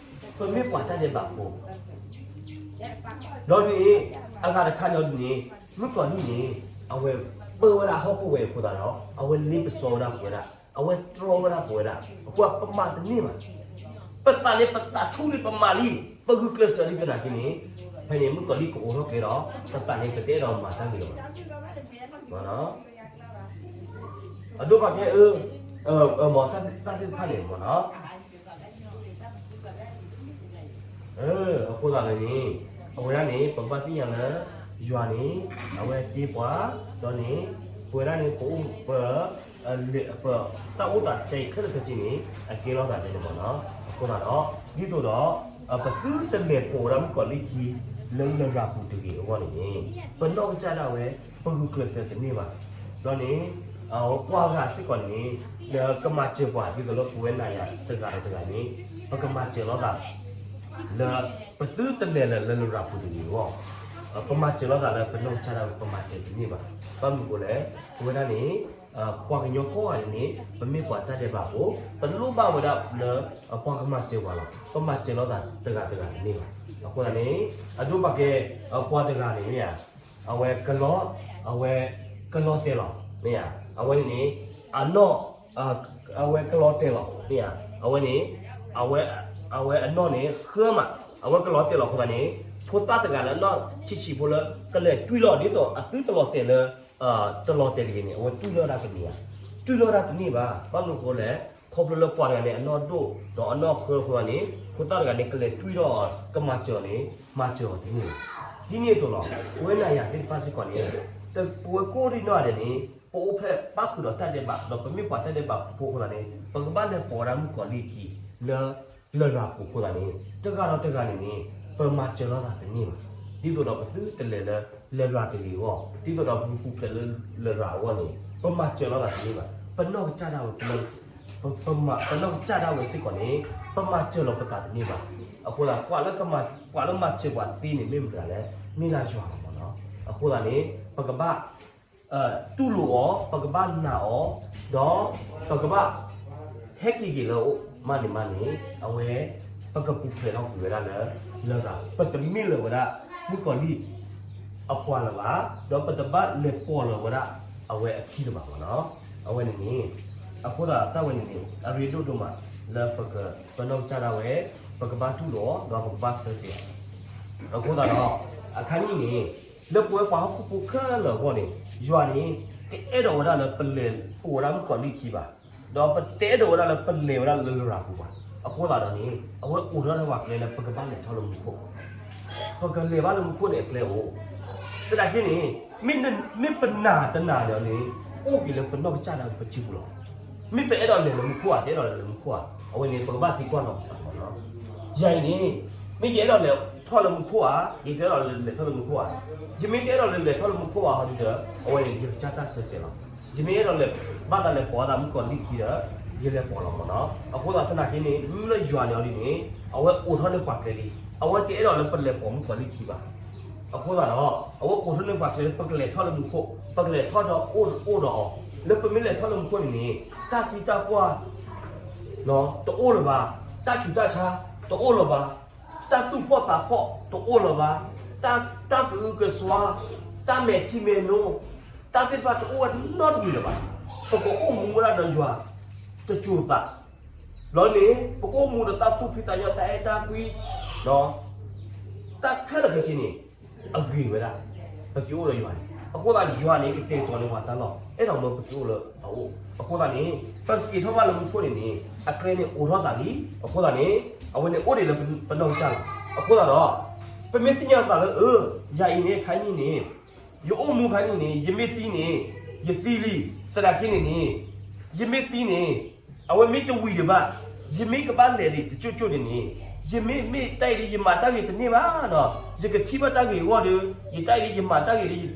ပမ့ၢ်ပှၤတၢ်ဒဲးဘးဖိ ဒီးဒ်န့ၣ် အဂၤတခါန့ၣ်ဒ်န့ၣ် မုၣ်ကီၤလံၢ်န့ၣ် အဝဲပၢဝဲဒၣ်ဟီၣ်ခိၣ်ဝဲအဃိသတးဒီး အဝဲလ့ပစီဝဲဒၣ်ပဝဲဒၣ်, အဝဲတြီဝဲဒၣ်ပဝဲဒၣ်, အဃိပမၤတန့ၢ်ဘၣ်. ပသးန့ၣ် ပသးဆူၣ်လံ ပမၤလံ, ပဂုာ်ကျဲးစၢးလံသနာ်က့န့ၣ်, ဖဲန့ၣ်မုၣ်ကီၤလံၢ်ကအိးထီၣ်ကျဲဒီး ပသးန့ၣ် ပတအဲၣ်ဒိးမၤတၢ်ဂ့ၤလီၤ. အဒိၣ်ဘၣ်ကဲ အၢ မ့ၢ်တၢ်သ့ၣ်တဖၣ်န့ၣ်မ့ၢ်နီၤ အဃိသတးန့ၣ်န့ၣ် အဝဲဒၣ်န့ၣ် ပကဘၣ်သ့ၣ်ညါလၢ ယွၤန့ၣ် အဝဲတ့ပှၤ, ဒီးန့ၣ် ပဝဲဒၣ်န့ၣ် ပအိၣ် ပ ပတၢ်အိၣ်သးခဲအံၤခဲလၢာ်ခဲဆ့န့ၣ် အကဲထီၣ်သးဒ်န့ၣ်မ့ၢ်နီၤ. အဃိသတးဒီး ဒ်သိးဒီး ပသုတလဲၤပိာ်ဝဲဒၣ်မုၣ်ကီၤလံၢ်ခံ လၢလရာ်ပူၤတဂ့ၤအဂီၢ်န့ၣ်န့ၣ် ပနီၢ်ကစၢ်ဒၣ်ဝဲ ပဂုာ်ကျဲးစၢးတန့ၢ်ဘၣ်. ဒီးန့ၣ် ပှၤဂၤစ့ၢ်ကီးန့ၣ် လၢကမၤစၢၤပှၤ ဒ်သိးလၢပဝဲနၤယၤတဂၤဒီးတဂၤန့ၣ် ပကမၤစၢၤလိာ်သး လၢ ပသုတလဲၤလၢလရာ်ပူၤတဂ့ၤအဂီၢ်, ပမၤစၢၤလိာ်သးလၢပနီၢ်ကစၢ်ဒၣ်ဝဲ ပမၤစၢၤတန့ၢ်ဘၣ်. ဘၣ်မနုၤအဃိလဲၣ်, ပဝဲဒၣ်န့ၣ် ပှၤကညီကိးဂၤန့ၣ်န့ၣ် ပမ့ၢ်ပှၤတၢ်ဒဲးဘးဖိ, ပလိၣ်ဘၣ်ဝဲဒၣ်လၢ ပှၤကမၤစၢၤပှၤလီၤ. ပမၤစၢၤလိာ်သးတဂၤတဂၤတန့ၢ်ဘၣ်. အဃိသတးန့ၣ် အဒိၣ်ဘၣ်ကဲ ပှၤတဂၤန့ၣ်မ့ၢ်ဧါ အဝဲကလီ အဝဲကလီတဲာ်လီၤ မ့ၢ်ဧါ. အဝဲန့ၣ်န့ၣ် အနီၢ် အဝဲကလီတဲာ်လီၤ မ့ၢ်ဧါ. အဝဲန့ၣ် အဝဲ အဝဲအနီၢ်န့ၣ် ဃၢမး အဝဲကလီတဲာ်လီၤအဃိသတးန့ၣ် ဖိသၣ်တဂၤလၢအနီၢ်ဆံးဆံးဖိလၢ ကလဲၤတွံၢ်လီၤဒ်သိးအသုတလီၤတဲာ်လၢ တလီၤတဲာ်တဂ့ၤန့ၣ် အဝဲတွံၢ်လီၤဒၣ်ကန့ၢ်ဧါ. တွံၢ်လီၤဒၣ်တန့ၢ်ဘၣ်. ဘၣ်မနုၤအဃိလဲၣ်, ခီဖျိလၢပှၤတဂၤန့ၣ် အနီၢ်ဒိၣ်ဒီးအနီၢ်ဃၢအဃိသတးန့ၣ် ဖိသၣ်တဂၤန့ၣ် ကလဲၤတွံၢ်ထီၣ်အီၤ ကမၤစၢၤအီၤန့ၣ် မၤစၢၤအီၤတန့ၢ်ဘၣ်. ဒ်န့ၣ်အသိးလီၤ. ပဝဲနၤယၤသ့ၣ်တဖၣ်စ့ၢ်ကီးန့ၣ် ပဝဲကိးဒံနီၢ်ဂၤဒဲးန့ၣ် ပအိၣ်ဖျဲၣ်ဘၣ်ဃုာ်ဒီးတၢ်ဒဲးဘး ဒီးပမ့ၢ်ပှၤတၢ်ဒဲးဘးဖိအဃိသတးန့ၣ် ပကဘၣ်လဲၤပိာ်ဝဲဒၣ်မုၣ်ကီၤလံၢ်ခံ လၢ လရာ်ပူၤအဃိသတးန့ၣ် တဂၤဒီးတဂၤန့ၣ်န့ၣ် ပမၤစၢၤလိာ်သးတန့ၢ်ဘၣ်. ဒ်သိးဒီးပသုတလဲၤလၢ လရာ်တဂ့ၤအဂီၢ်, ဒ်သိးဒီးပကပူၤဖျဲးလၢလရာ်အဂီၢ်န့ၣ် ပမၤစၢၤလိာ်သးတန့ၢ်ဘၣ်. ပနီၢ်ကစၢ်ဒၣ်ဝဲ ပမၤ ပနီၢ်ကစၢ်ဒၣ်ဝဲစ့ၢ်ကီးန့ၣ် ပမၤစၢၤလီၤပသးတန့ၢ်ဘၣ်. အဃိသတး ပှၤလၢကမၤ ပှၤလၢမၤစၢၤပှၤသ့န့ၣ် မ့ၢ်မတၤလဲၣ်, မ့ၢ်ဒၣ်ယွၤလီၤမ့ၢ်နီၤ. အဃိသတးန့ၣ် ပကဘၣ် တူၢ်လိာ်အီၤ, ပကဘၣ်နာ်အီၤ, ဒီးပကဘၣ် ဟဲက့ၤက့ၤလၢအအိၣ်မးန့ၣ်မးန့ၣ် အဝဲ ပကပူၤဖျဲးထီၣ်ကွံာ်ဝဲဒၣ်လၢ လၢဂၤ ပတမ့ၢ်လၢၤဝဲဒၣ် မုၣ်ကီၤလံၢ် အပှၤလၢၤဘၣ်, ဒီးပတဘၣ်လဲၤပိာ်လၢၤဝဲဒၣ် အဝဲအခံလၢၤဘၣ်မ့ၢ်နီၤ. အဝဲန့ၣ်န့ၣ် အဃိသတးတၢ်ဝဲန့ၣ်န့ၣ် အရ့ဒိၣ်ဒိၣ်မး လၢပက ပနီၢ်ကစၢ်ဒၣ်ဝဲ ပကဘၣ်တူၢ်လိာ်အီၤ ဒီးပကဘၣ်ဆၢတဲာ်အီၤ အဃိသတးဒီး အခါနံၣ်န့ၣ် လၢပဝဲပှၤဟီၣ်ခိၣ်ဖိခဲလၢာ်အဂီၢ်န့ၣ် ယွၤန့ၣ် တအဲၣ်ဒိးဝဲဒၣ်လၢပလဲၤပိာ်ဝဲဒၣ်မုၣ်ကီၤလံၢ်ခံဘၣ်, ဒီးပတအဲၣ်ဒိးဝဲဒၣ်လၢပလဲၤဝဲဒၣ်လၢလရာ်ပူၤဘၣ်. အဃိသတးဒီးန့ၣ် အဝဲအိးထီၣ်လၢပှၤကျဲလၢပကဘၣ်လဲၤထီၣ်လၢမူခိၣ်, ပကလဲၤဘၣ်လၢမူခိၣ်န့ၣ်အကျဲအိၣ်, သနာ်က့န့ၣ် မ့ၢ်ပနာ်တနာ်န့ၣ်န့ၣ် အိၣ်က့ၤလၢပနီၢ်ကစၢ်ဒၣ်ဝဲပစုပူၤလီၤ. မ့ၢ်ပအဲၣ်ဒိးလဲၤလၢမူခိၣ်ဧါ, တအဲၣ်ဒိးလဲၤလၢမူခိၣ်ဧါ, အဝဲန့ၣ် ပကဘၣ်သံကွၢ်လီၤပသးမ့ၢ်နီၤ. ယၤအံၤန့ၣ် မ့ၢ်ယအဲၣ်ဒိးလဲၤထီၣ်လၢမူခိၣ်ဧါ, ယတအဲၣ်ဒိးလဲၤထီၣ်လၢမူခိၣ်ဧါ, ယမ့ၢ်တအဲၣ်ဒိးလဲၤလဲၤထီၣ်လၢမူခိၣ်ဘၣ်ဟီဒ်ဒီး အဝဲန့ၣ် ယကစၢ်တၢ်ဆၢတဲာ်လီၤ. ယမ့ၢ်အဲၣ်ဒိးလဲၤဘၣ်သးလဲၤပိာ်အသးမုၣ်ကီၤလံၢ်ခံဒီး ယလဲၤပိာ်လီၤမ့ၢ်နီၤ. အဃိသတးသနာ်က့န့ၣ် မ့ၢ်လၢယွၤန့ၣ်အီၤဒ်န့ၣ် အဝဲအိးထီၣ်န့ၢ်ပှၤကျဲလံ, အဝဲတအဲၣ်ဒိးလၢပလဲၤပိာ်မုၣ်ကီၤလံၢ်ခံဘၣ်. အဃိသတးဒီး အဝဲအိးထီၣ်န့ၢ်ပှၤကျဲလၢပကလဲၤထီၣ်လၢမူခိၣ်, ပကလဲၤထီၣ်ဒီးအိၣ်ဒီးအီၤ, လၢပမ့ၢ်လဲၤထီၣ်လၢမူခိၣ်န့ၣ်န့ၣ် တၢ်သံတၢ်ပှၢ် တအိၣ်လၢၤဘၣ်, တၢ်ဆူးတၢ်ဆါ တအိၣ်လၢၤဘၣ်, တၢ်သူၣ်ဖှီၣ်သးဖှီၣ်တအိၣ်လၢၤဘၣ်, တၢ် တၢ်ကအုကစွါ, တၢ်မဲာ်ထံမဲာ်နိ, တၢ်သ့ၣ်တဖၣ်တအိၣ်ဝဲနီတမံၤလၢၤဘၣ်. ပကအိၣ်မူဝဲဒၣ်ဒီးယွၤ တစိၤသး ဘျီန့ၣ် ပကအိၣ်မူဒီးတၢ်သူၣ်ဖှံသးညီ တၢ်အဲၣ်တၢ်ကွံ, တၢ်ခဲလၢာ်ခဲဆ့န့ၣ် အဂ့ၤဝဲဒၣ် ပက့ၤအိၣ်ဒီးယွၤန့ၣ်. အဃိသတး ယွၤန့ၣ် ကတဲာ်ကတီၤန့ၢ်ပှၤတၢ်လီၢ်, အဲၣ်ဒိးမၢပက့ၤအိၣ်လၢအအိၣ်. အဃိသတးန့ၣ် ပက့ၤထီၣ်ဘၣ်လၢမူခိၣ်န့ၣ်န့ၣ် အကျဲန့ၣ်အိးထီၣ်သးလံ. အဃိသတးန့ၣ် အဝဲန့ၣ်အိၣ်ဒံးလၢပနီၢ်ကစၢ်လီၤ. အဃိသတးဒီး ပမ့ၢ်သ့ၣ်ညါသးလၢ အၢ ယၤအံၤန့ၣ် ခါနံၣ်န့ၣ် ယအိၣ်မူခါနံၣ်န့ၣ် ယမ့ၢ်သံန့ၣ် ယသံလံ. သနာ်က့န့ၣ်န့ၣ် ယမ့ၢ်သံန့ၣ် အဝဲမ့ၢ်တဝံၤဒံးဘၣ်, ယမ့ၢ်ကဘၣ်လဲၤဒံးတကၠိၣ်ကၠိၣ်န့ၣ်န့ၣ် ယမ့ၢ်မ့ၢ်တၢ်အံၤဒီး ယမၤတၢ်ဂ့ၤတန့ၢ်ဘၣ်နီၤ. ယကထံၣ်ဘၣ်တၢ်ဂ့ၤအဂီၢ်ဒီး ယတၢ်အံၤဒီး ယမၤတၢ်ဂ့ၤဒီး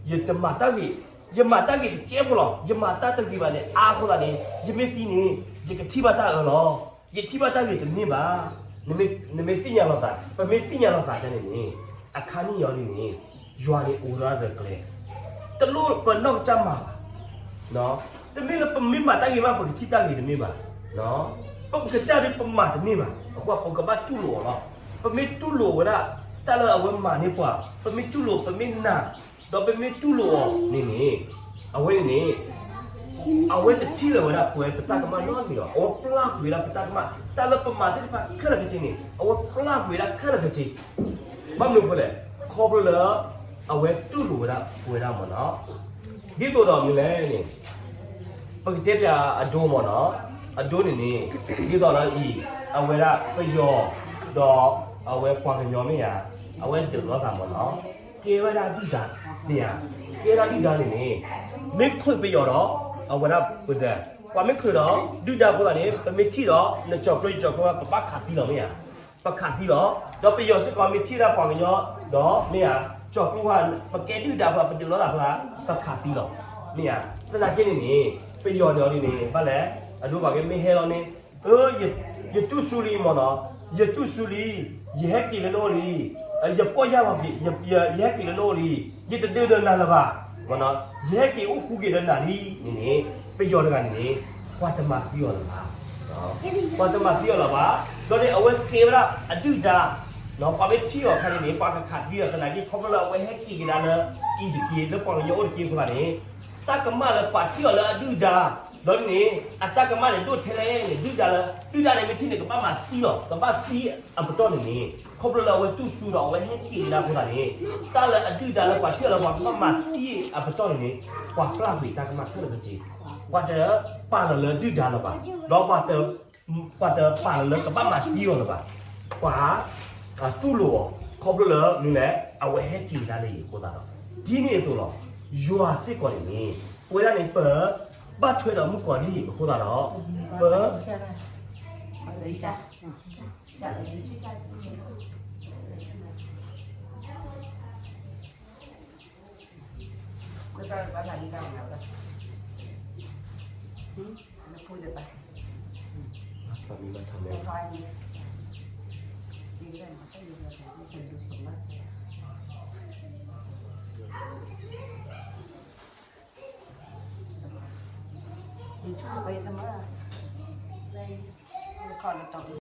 ယတမၤတၢ်ဂ့ၤ, ယမၤတၢ်ဂ့ၤတကဲဖိလီၤ. ယမၤတၢ်တဂ့ၤဘၣ်န့ၣ် အါအဃိသတးန့ၣ် ယမ့ၢ်သံန့ၣ် ယကထံၣ်ဘၣ်တၢ်အၢလီၤ. ယထံၣ်ဘၣ်တၢ်ဂ့ၤတန့ၢ်ဘၣ်. နမ့ၢ်သ့ၣ်ညါလီၤသး, ပမ့ၢ်သ့ၣ်ညါလီၤသးဒ်န့ၣ်န့ၣ် အခါနံၣ်အံၤန့ၣ်န့ၣ် ယွၤန့ၣ်အိးထီၣ်ဒီးကျဲ, တလိၣ်ပနီၢ်ကစၢ်မၤဘၣ်. တမ့ၢ်လၢပမ့ၢ်မၤတၢ်ဂ့ၤမး ပကထံၣ်တၢ်ဂ့ၤတမ့ၢ်ဘၣ်. ပကစၢ်ဒ်ပမၤတန့ၢ်ဘၣ် အဃိပကဘၣ်တူၢ်လိာ်အီၤလီၤ. ပမ့ၢ်တူၢ်လိာ်ဝဲဒၣ် တၢ်လၢအဝဲမၤန့ၢ်ပှၤ, ပမ့ၢ်တူၢ်လိာ် ပမ့ၢ်နာ် ဒီးပမ့ၢ်တူၢ်လိာ်အီၤန့ၣ်န့ၣ် အဝဲန့ၣ်န့ၣ် အဝဲတထံၣ်လၢၤဝဲဒၣ်ပဝဲပတၢ်ကမၣ်နီတမံၤလီၤ. အဝဲပျၢ်ကွံာ်ဝဲဒၣ်ပတၢ်ကမၣ်, တၢ်လၢပမၤသ့ၣ်တဖၣ်ခဲလၢာ်ခဲဆ့န့ၣ် အဝဲပျၢ်ကွံာ်ဝဲဒၣ်ခဲလၢာ်ခဲဆ့. ဘၣ်မနုၤအဃိလဲၣ်, ခီဖျိလၢ အဝဲတူၢ်လိာ်ဝဲဒၣ်ပဝဲဒၣ်မ့ၢ်နီၤ. ဒ်သိးဒီးမနုၤလဲၣ်န့ၣ် ပကတဲပၠးအဒိမ့ၢ်နီၤ, အဒိန့ၣ်န့ၣ် ဒ်သိးဒီးအံၤ အဝဲဒၣ်ပယီၤ ဒီးအဝဲပှၤကညီမ့ၢ်ဧါ, အဝဲဒုးလိာ်သးမ့ၢ်နီၤ, ကဲဝဲဒၣ်ဒုၣ်ဒါ, မ့ၢ်ဧါ, ကဲဒၣ်ဒုၣ်ဒါန့ၣ်န့ၣ် မ့ၢ်ချုးပယီၤဒီး အဝဲဒၣ်ပဒၢး, ပှၤမ့ၢ်ချုးဒီး ဒုၣ်ဒါအဃိသတးန့ၣ် ပမ့ၢ်ထံၣ်ဒီး နကၠီၤကျိယကၠီၤကျိ ပဘၣ်ခးသံလီၤ မ့ၢ်ဧါ, ပခးသံလီၤ. ဒီးပယီၤစ့ၢ်ကီးမ့ၢ်ထံၣ်ဒၣ်ပှၤကညီ ဒီးမ့ၢ်ဧါ, ကၠီၤကျိ ပကဲဒုၣ်ဒါပှၤ ပဒုးလိာ်သးဖဲ ပခးသံလီၤ, မ့ၢ်ဧါ. သနာ်က့န့ၣ်န့ၣ် ပယီၤန့ၣ်အီၤဒ်န့ၣ် ဘၣ်လဲၣ်, အဒိပှၤကမ့ၢ်ဟဲလီၤန့ၣ် အၢ ယတူၢ်ဆူလံမ့ၢ်နီၤ, ယတူၢ်ဆူလံ, ယဟဲက့ၤလၢနအိၣ်လံ, ယပီၢ်ယၢ်လီၤက့ၤ, ယဟဲက့ၤလၢနအိၣ်လံ, ယတဒုးဒီးနၤလၢၤဘၣ်, ယဟဲက့ၤအိၣ်ဃူက့ၤဒီးနၤလံန့ၣ်န့ၣ် ပယီၤတဂၤန့ၣ်န့ၣ် ပှၤတမၤသံအီၤလၢၤဘၣ်, ပှၤတမၤသံအီၤလၢၤဘၣ်. ဒီးန့ၣ် အဝဲကဲဝဲဒၣ်အဒုၣ်ဒါ, ပှၤမ့ၢ်ထံၣ်အီၤခါန့ၣ်န့ၣ် ပှၤကခးသံအီၤသနာ်က့ ခီဖျိလၢအဝဲဟဲက့ၤကဒါလၢ အံၤတက့ၢ် လၢပှၤကညီအိၣ်တက့ၢ်အဃိသတးန့ၣ် တၢ်ကမၣ်လၢပှၤထံၣ်အီၤလၢအဒုၣ်ဒါ, ဒီးန့ၣ် အတၢ်ကမၣ်န့ၣ် ဒိၣ်ထဲလဲၣ်န့ၣ် ဒုၣ်ဒါလၢ ဒုၣ်ဒါန့ၣ် မ့ၢ်ထံၣ်န့ၣ် ကဘၣ်မၤသံလီၤ, ကဘၣ်သံအပတီၢ်န့ၣ်န့ၣ် ခီဖျိလၢအဝဲတူၢ်ဆူဒီးအဝဲဟဲက့ၤကဒါအဃိသတးန့ၣ် တၢ်လၢအဒုၣ်ဒါလၢပှၤထံၣ်အီၤလၢပှၤကဘၣ်မၤသံအပတီၢ်န့ၣ်န့ၣ် ပှၤပျၢ်ကွံာ်တၢ်ကမၣ်ခဲလၢာ်ခဲဆ့, ပှၤတပာ်လီၤလၢဒုၣ်ဒါလၢၤဘၣ်, ဒီး ပှၤတပာ်လီၤလၢကဘၣ်မၤသံအီၤလၢၤဘၣ်, ပှၤ တူၢ်လိာ်အီၤ ခီဖျိလၢမနုၤလဲၣ် အဝဲဟဲက့ၤကဒါလၢအံၤအဃိသတးဒီး ဒ်န့ၣ်အသိးလီၤ. ယွၤစ့ၢ်ကီးန့ၣ်န့ၣ် ပဝဲဒၣ်န့ၣ် ပဘၣ်ထွဲဒီးမုၣ်ကီၤလံၢ်အဃိသတးဒီး ပ